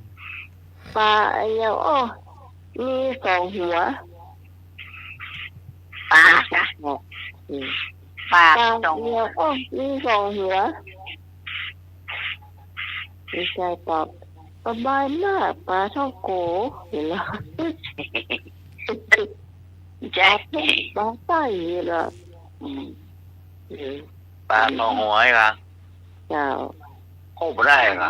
ป๋าอะหยัง อ้อ มีสองหัว ป๋า ป๋า อืม ป๋า ป๋า สองหัว อะหยัง อ้อ มีสองหัว ลุงใจ๋ตอบ สบายมาก ป๋าท่องโก๋ หัวเราะ ใจ๊ ป๋าใต้ หัวเราะ อืม อืม ป๋าสองหัวเหรอ เจ้า โอ้ บ่ได้เหรอ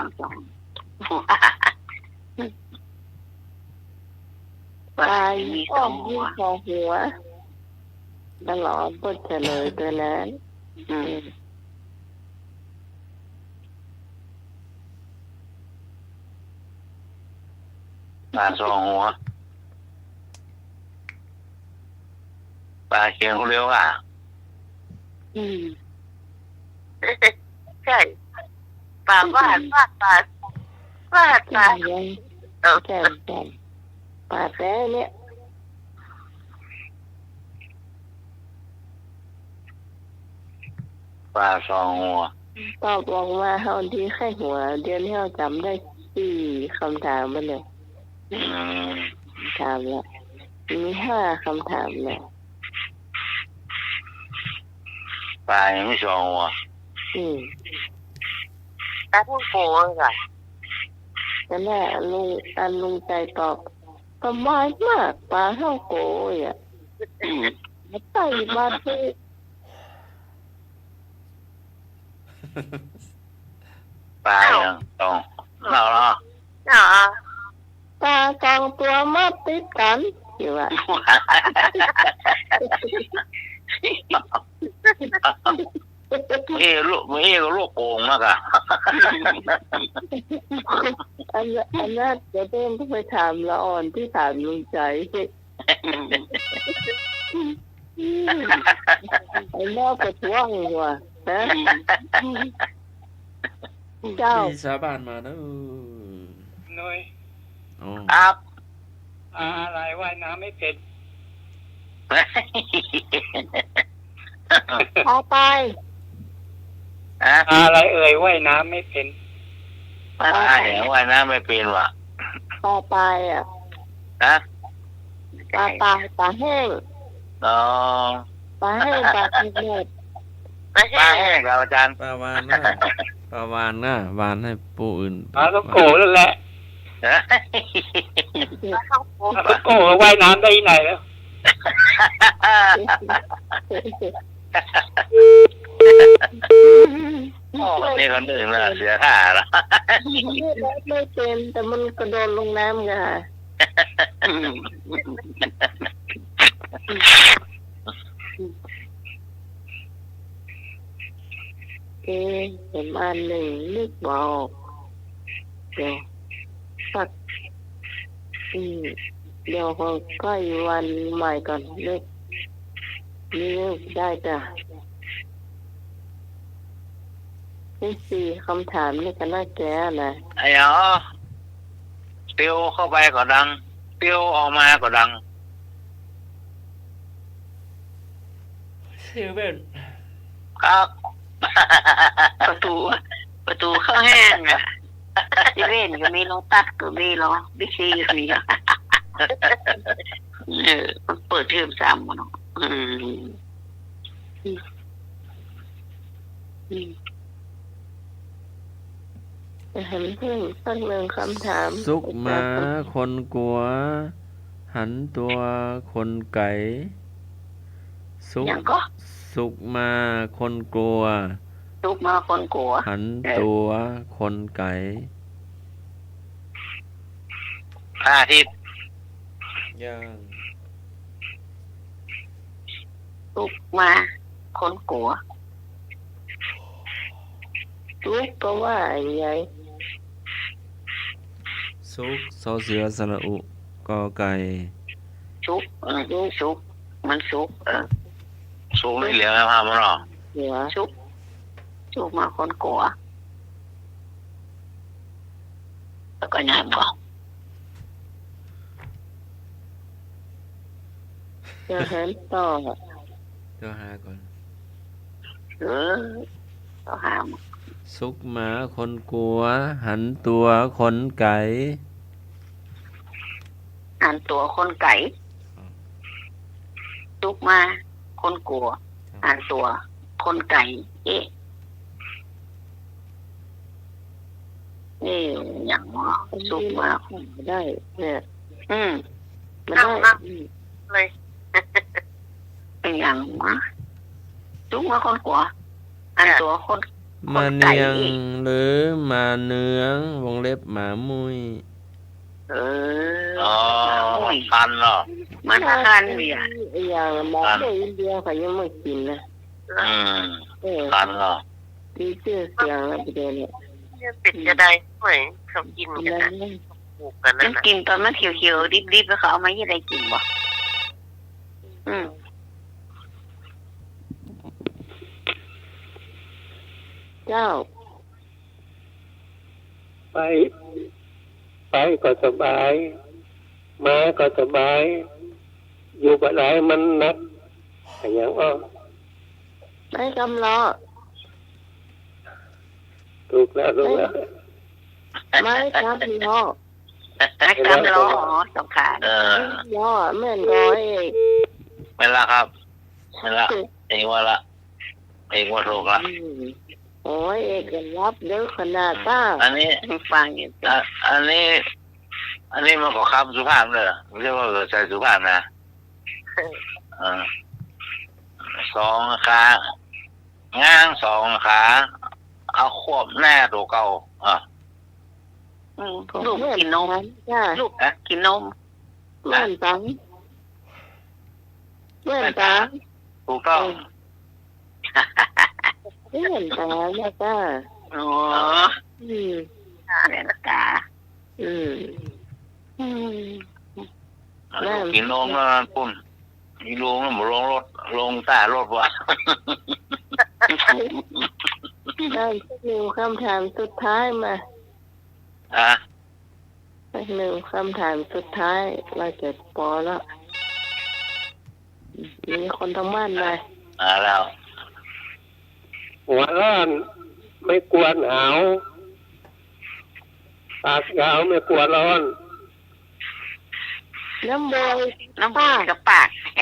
ป๋ามีสองหัว ป๋ามีสองหัว ตลอดบทเฉลยตัวนั้น อืม อืม ป๋าสองหัว ป๋าเขียนคนเดียวอ่ะ อืม ใช่ ป๋าว่า ป๋า ป๋า ป๋า ใช่ เออ ใช่ ใช่ ป๋าแต๊เนี่ย ป๋าสองหัว ตอบออกมาเฮาดีใค่หัว เดี๋ยวนี้เฮาจ๋ำได้สี่กำถามแล้วเนี่ย อืม ถามละ มีห้ากำถามแล้ว ป๋ายังมีสองหัว อืม ป๋าท่องโก๋อะ นั่นแหละ ลุง อันลุงใจ๋ตอบ สบายมาก ป๋าท่องโก๋อะ อืม ใต้บาดเตะ ป๋ายังต้อง เอาเหรอ เอาเหรอ ป๋าสองตั๋วมาติดกั๋น อยู่อะ เอ้ ลูก เอ้ ลูกโก๋งนะกะ อันนั้น อันนั้นจะต้องไปถามละอ่อนตี้ถามลุงใจ๋ ไอ้หม้อประท้วงว่ะ ฮะ เจ้า มีสาบานมาเนอะ หน่อย อ๋อ ครับ ปลาอะไรว่ายน้ำไม่เป็น ปลาตาย ฮะ ปลาอะไรเอ่ยว่ายน้ำไม่เป็น ปลาอะไรว่ายน้ำไม่เป็นวะ ปลาตายอะ ฮะ ปลาตาย ปลาแห้ง อ๋อ ปลาแห้ง ปลากินหมด ปลาแห้งครับอาจารย์ ปลาวาฬน่ะ ปลาวาฬน่ะ วาฬหื้อผู้อื่น ปลาท่องโก๋นั่นแหละ ฮะ ปลาท่องโก๋ว่ายน้ำได้ตี้ไหนแล้ว โอ้ นี่ก็นึ่งละ เสียท่าละ ไม่เป็น แต่มันกระโดดลงน้ำไง เอ๊ะ เห็นอันนึ่ง นึกบ่ออก เดี๋ยว สัก อืม เดี๋ยวขอใก้วันใหม่ก่อน นึก นึกได้จ้ะ นี่สี่กำถามนี่ก็น่าแก้นะ ไอ้หยอ ตียวเข้าไปก็ดัง ตียวออกมาก็ดัง เซเว่น ครับ ประตู๋ ประตู๋เข้าห้างอะ เซเว่นก็มี โลตัสก็มี เหรอ บิ๊กซีก็มี เออ มันเปิดเทอมสามเนาะ อืม อืม อืม หันเพิ่งสักหนึ่งคำถาม สุกมาคนกั๋ว หันตั๋วคนไก๋ สุก หยังก็ สุกมาคนกั๋ว สุกมาคนกั๋ว หันตั๋วคนไก๋ พระอาทิตย์ ยัง สุกมาคนกั๋ว สุกก็ว่าไอ้ใหญ่ สุก ซอเสือ สระอุ กอไก่ สุก เออ สุก มันสุก เออ สุกนี่เหลียวนะพ่อมันเนาะ เหลียว สุก สุกมาคนกั๋ว แล้วก็ยังก็ จะหันต่อ เดี๋ยวหาก่อน เออ ต้องหา สุกมาคนกั๋ว หันตั๋วคนไก๋ หันตั๋วคนไก๋ ครับ สุกมาคนกั๋ว ครับ หันตั๋วคนไก๋ เอ๊ะ นี่หยังวะ สุกมา ได้เนี่ย อืม มันได้ เอา อืม เลย เป็นหยังวะ สุกมาคนกั๋ว หันตั๋วคน มาเนือง คนไก๋ หรือมาเนือง วงเล็บหมามุ้ย เออ อ๋อ หมามุ้ย ตันเหรอ มันตันเนี่ย อย่างหมามุ้ยอินเดียเขายังไม่กิ๋นนะ อืม เออ ตันเหรอ มีจื้อเสียงแล้วประเดี๋ยวนี้ เนี่ยติดจะได้ห้วย เขากิ๋นกั๋นนะ ปลูกกั๋นนั่นน่ะ มันกิ๋นต๋อนมันเขียวๆ ดิบๆ แล้วเขาเอามาเฮ็ดอะไรกิ๋นบ่ อืม เจ้า ไป ไปก็สบาย มาก็สบาย อยู่บ่ได้มันหนัก อะหยังอ้อ ไม้กำล้อ ถูกแล้ว ถูกแล้ว ไม้กำล้อ ไม้กำล้อ อ๋อ สองขา เออ ล้อ แม่นร้อยเอก แม่นละครับ แม่นละ เองว่าละ เองว่าถูกละ อืม โอ้ย เอกลักษณ์เยอะขนาดป้า อันนี้ ฟังอยู่ อ่ะ อันนี้ อันนี้มันก็กำสุภาพเลย ไม่ใช่ว่าใส่สุภาพนะ อ่า สองขา ง้างสองขา เอาควบหน้าตั๋วเก่า อ่ะ อืม ลูกกิ๋นนม จ้า ลูก ฮะ กิ๋นนม แว่นต๋า แว่นต๋า ถูกต้อง เออ แว่นต๋าเนี่ยจ้า อ๋อ อืม แว่นต๋า อืม อืม อ่ะ ลูกกิ๋นนมแล้วนั่นปุ้น มีลงแล้วบ่ลงรถ ลงใต้รถว่ะ ได้สักหนึ่งคำถามสุดท้ายมา อ่ะ สักหนึ่งคำถามสุดท้าย ว่าจะปอแล้ว มีคนทางบ้านมา มาแล้ว หัวร้อนไม่กลัวหนาว ปากยาวไม่กลัวร้อน น้ำบอย น้ำบอยกับปาก เ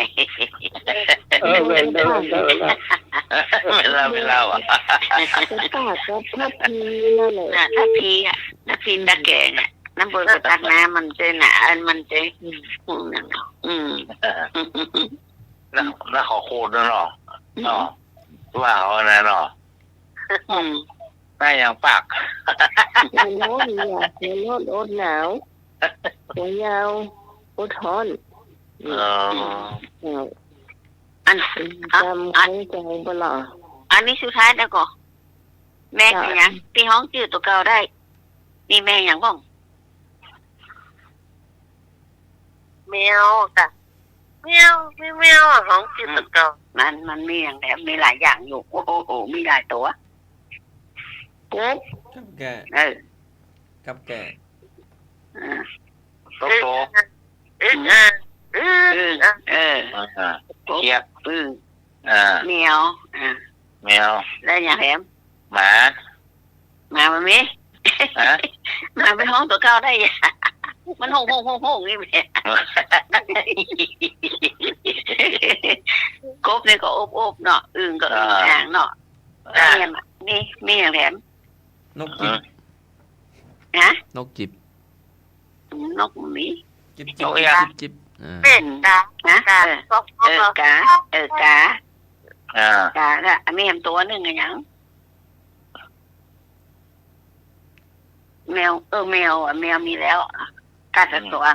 ออ แม่น แม่น แม่น แม่น แม่น เวลา เวลาว่ะ กับปากกับทัพพีนั่นแหละ อ่ะ ทัพพีอ่ะ ทัพพีตะแกรงอ่ะ น้ำบอยกับตักน้ำมันเจ๊น่ะ อันมันเจ๊ อืม อืม นั่นเนาะ อืม แล้ว แล้วขอโคตรนั่นเนาะ อืม เนาะ ว่าเขาอันนั้นเนาะ อืม หน้ายังปาก หัวร้อนเนี่ย หัวร้อนอดหนาว หัวยาวอดฮ้อน อ๋อ อืม อัน จำ อ่ะ เข้าใจบ่ล่ะ อันนี้สุดท้ายแล้วก็ แม่ จ้ะ อะหยัง ตี้ฮ้องจื้อตั๋วเก่าได้ มีแม่หยังบ้าง แมวจ้ะ แมว มีแมวอะ ฮ้องจื้อตั๋วเก่า อืม มัน มันมีหยังแหละ มีหลายอย่างอยู่ โอ้โห มีหลายตั๋ว กบ กับแกะ เออ กับแกะ อ่า โตโต อึ่ง เออ อึ่ง อึ่ง เออ อ่า เจี๊ยบ อึ่ง อ่า แมว อ่า แมว แล้วอย่างแถม หมา หมามันมี ฮะ หมามันฮ้องตั๋วเก่าได้อะ มันฮ้อง ฮ้อง ฮ้อง ฮ้องนี่แหม กบนี่ก็อบ อบเนาะ อึ่งก็อึ่ง อ่า อ่างเนาะ อ่า แล้วเนี่ย มี มีอย่างแถม นกจิบ ฮะ นกจิบ นกมี จิบ จิบ นกเอี้ยง จิบ จิบ อ่า เป๋นกา ฮะ กา เออ เออ กา เออ กา อ่า กา แล้วมีแถมตั๋วนึ่งอะหยัง แมว เออ แมวอะ แมวมีแล้วอะ กาสักตั๋ว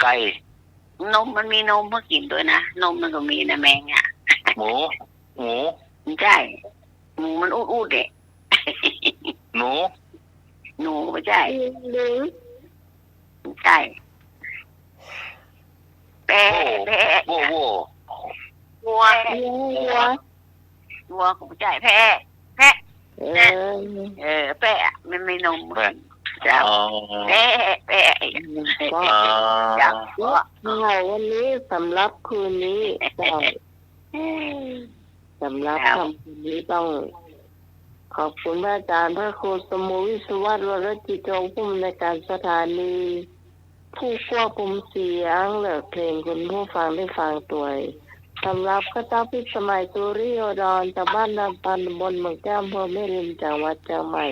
ไก่ นม มันมีนมหื้อกิ๋นตวยนะ นมมันก็มีนะ แมงอะ หมู หมู บ่ใจ้ หมูมันอูดๆ เด้ หนู หนูบ่ใจ้ ลิง บ่ใจ้ แปะ โว้ แปะ โว้ โว้ วัว วัว วัวก็บ่ใจ้ แพะ แพะ เออ เออ แปะ มันมีนม แปะ เจ้า อ๋อ แปะ แปะ อ๋อ เจ้า วันนี้สำหรับคืนนี้ เจ้า สำหรับ ครับ ค่ำคืนนี้ต้องขอบคุณพระอาจารย์ พระครูสมุทรวิศวัตร วรจิตโต ผู้อำนวยการสถานี ผู้ควบคุมเสียงและเพลงคุณผู้ฟังได้ฟังตวย สำหรับข้าเจ้าพิสมัย สุริโยดร จากบ้านนาปัน ตำบลเมืองแก้ว อำเภอแม่ริม จังหวัดเจียงใหม่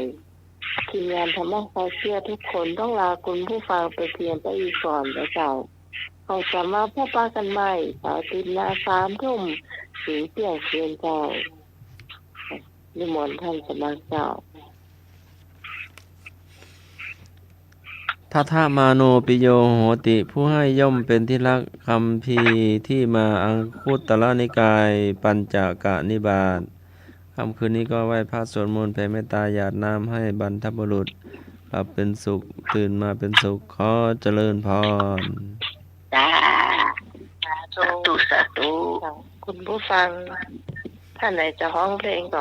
ทีมงานธรรมะคลายเครียดทุกคนต้องลาคุณผู้ฟังไปเพียงเต้าอี้ก่อนนะเจ้า เฮาจะมาพบปะกั๋นใหม่เสาร์อาทิตย์หน้า สามทุ่ม เสียงเตี้ยงเซียนเจ้า นิมนต์ท่านสมัครเจ้า ทัฏฐมาโนปิโยโหติ ผู้ให้ย่อมเป็นที่รัก คัมภีร์ที่มาอังคุตตรนิกาย ปัญจกนิบาต ค่ำคืนนี้ก็ไหว้พระสวดมนต์แผ่เมตตาหยาดน้ำให้บรรพบุรุษ หลับเป็นสุข ตื่นมาเป็นสุข ขอเจริญพร สาธุ สาธุ คุณผู้ฟัง ท่านไหนจะฮ้องเพลงต่อ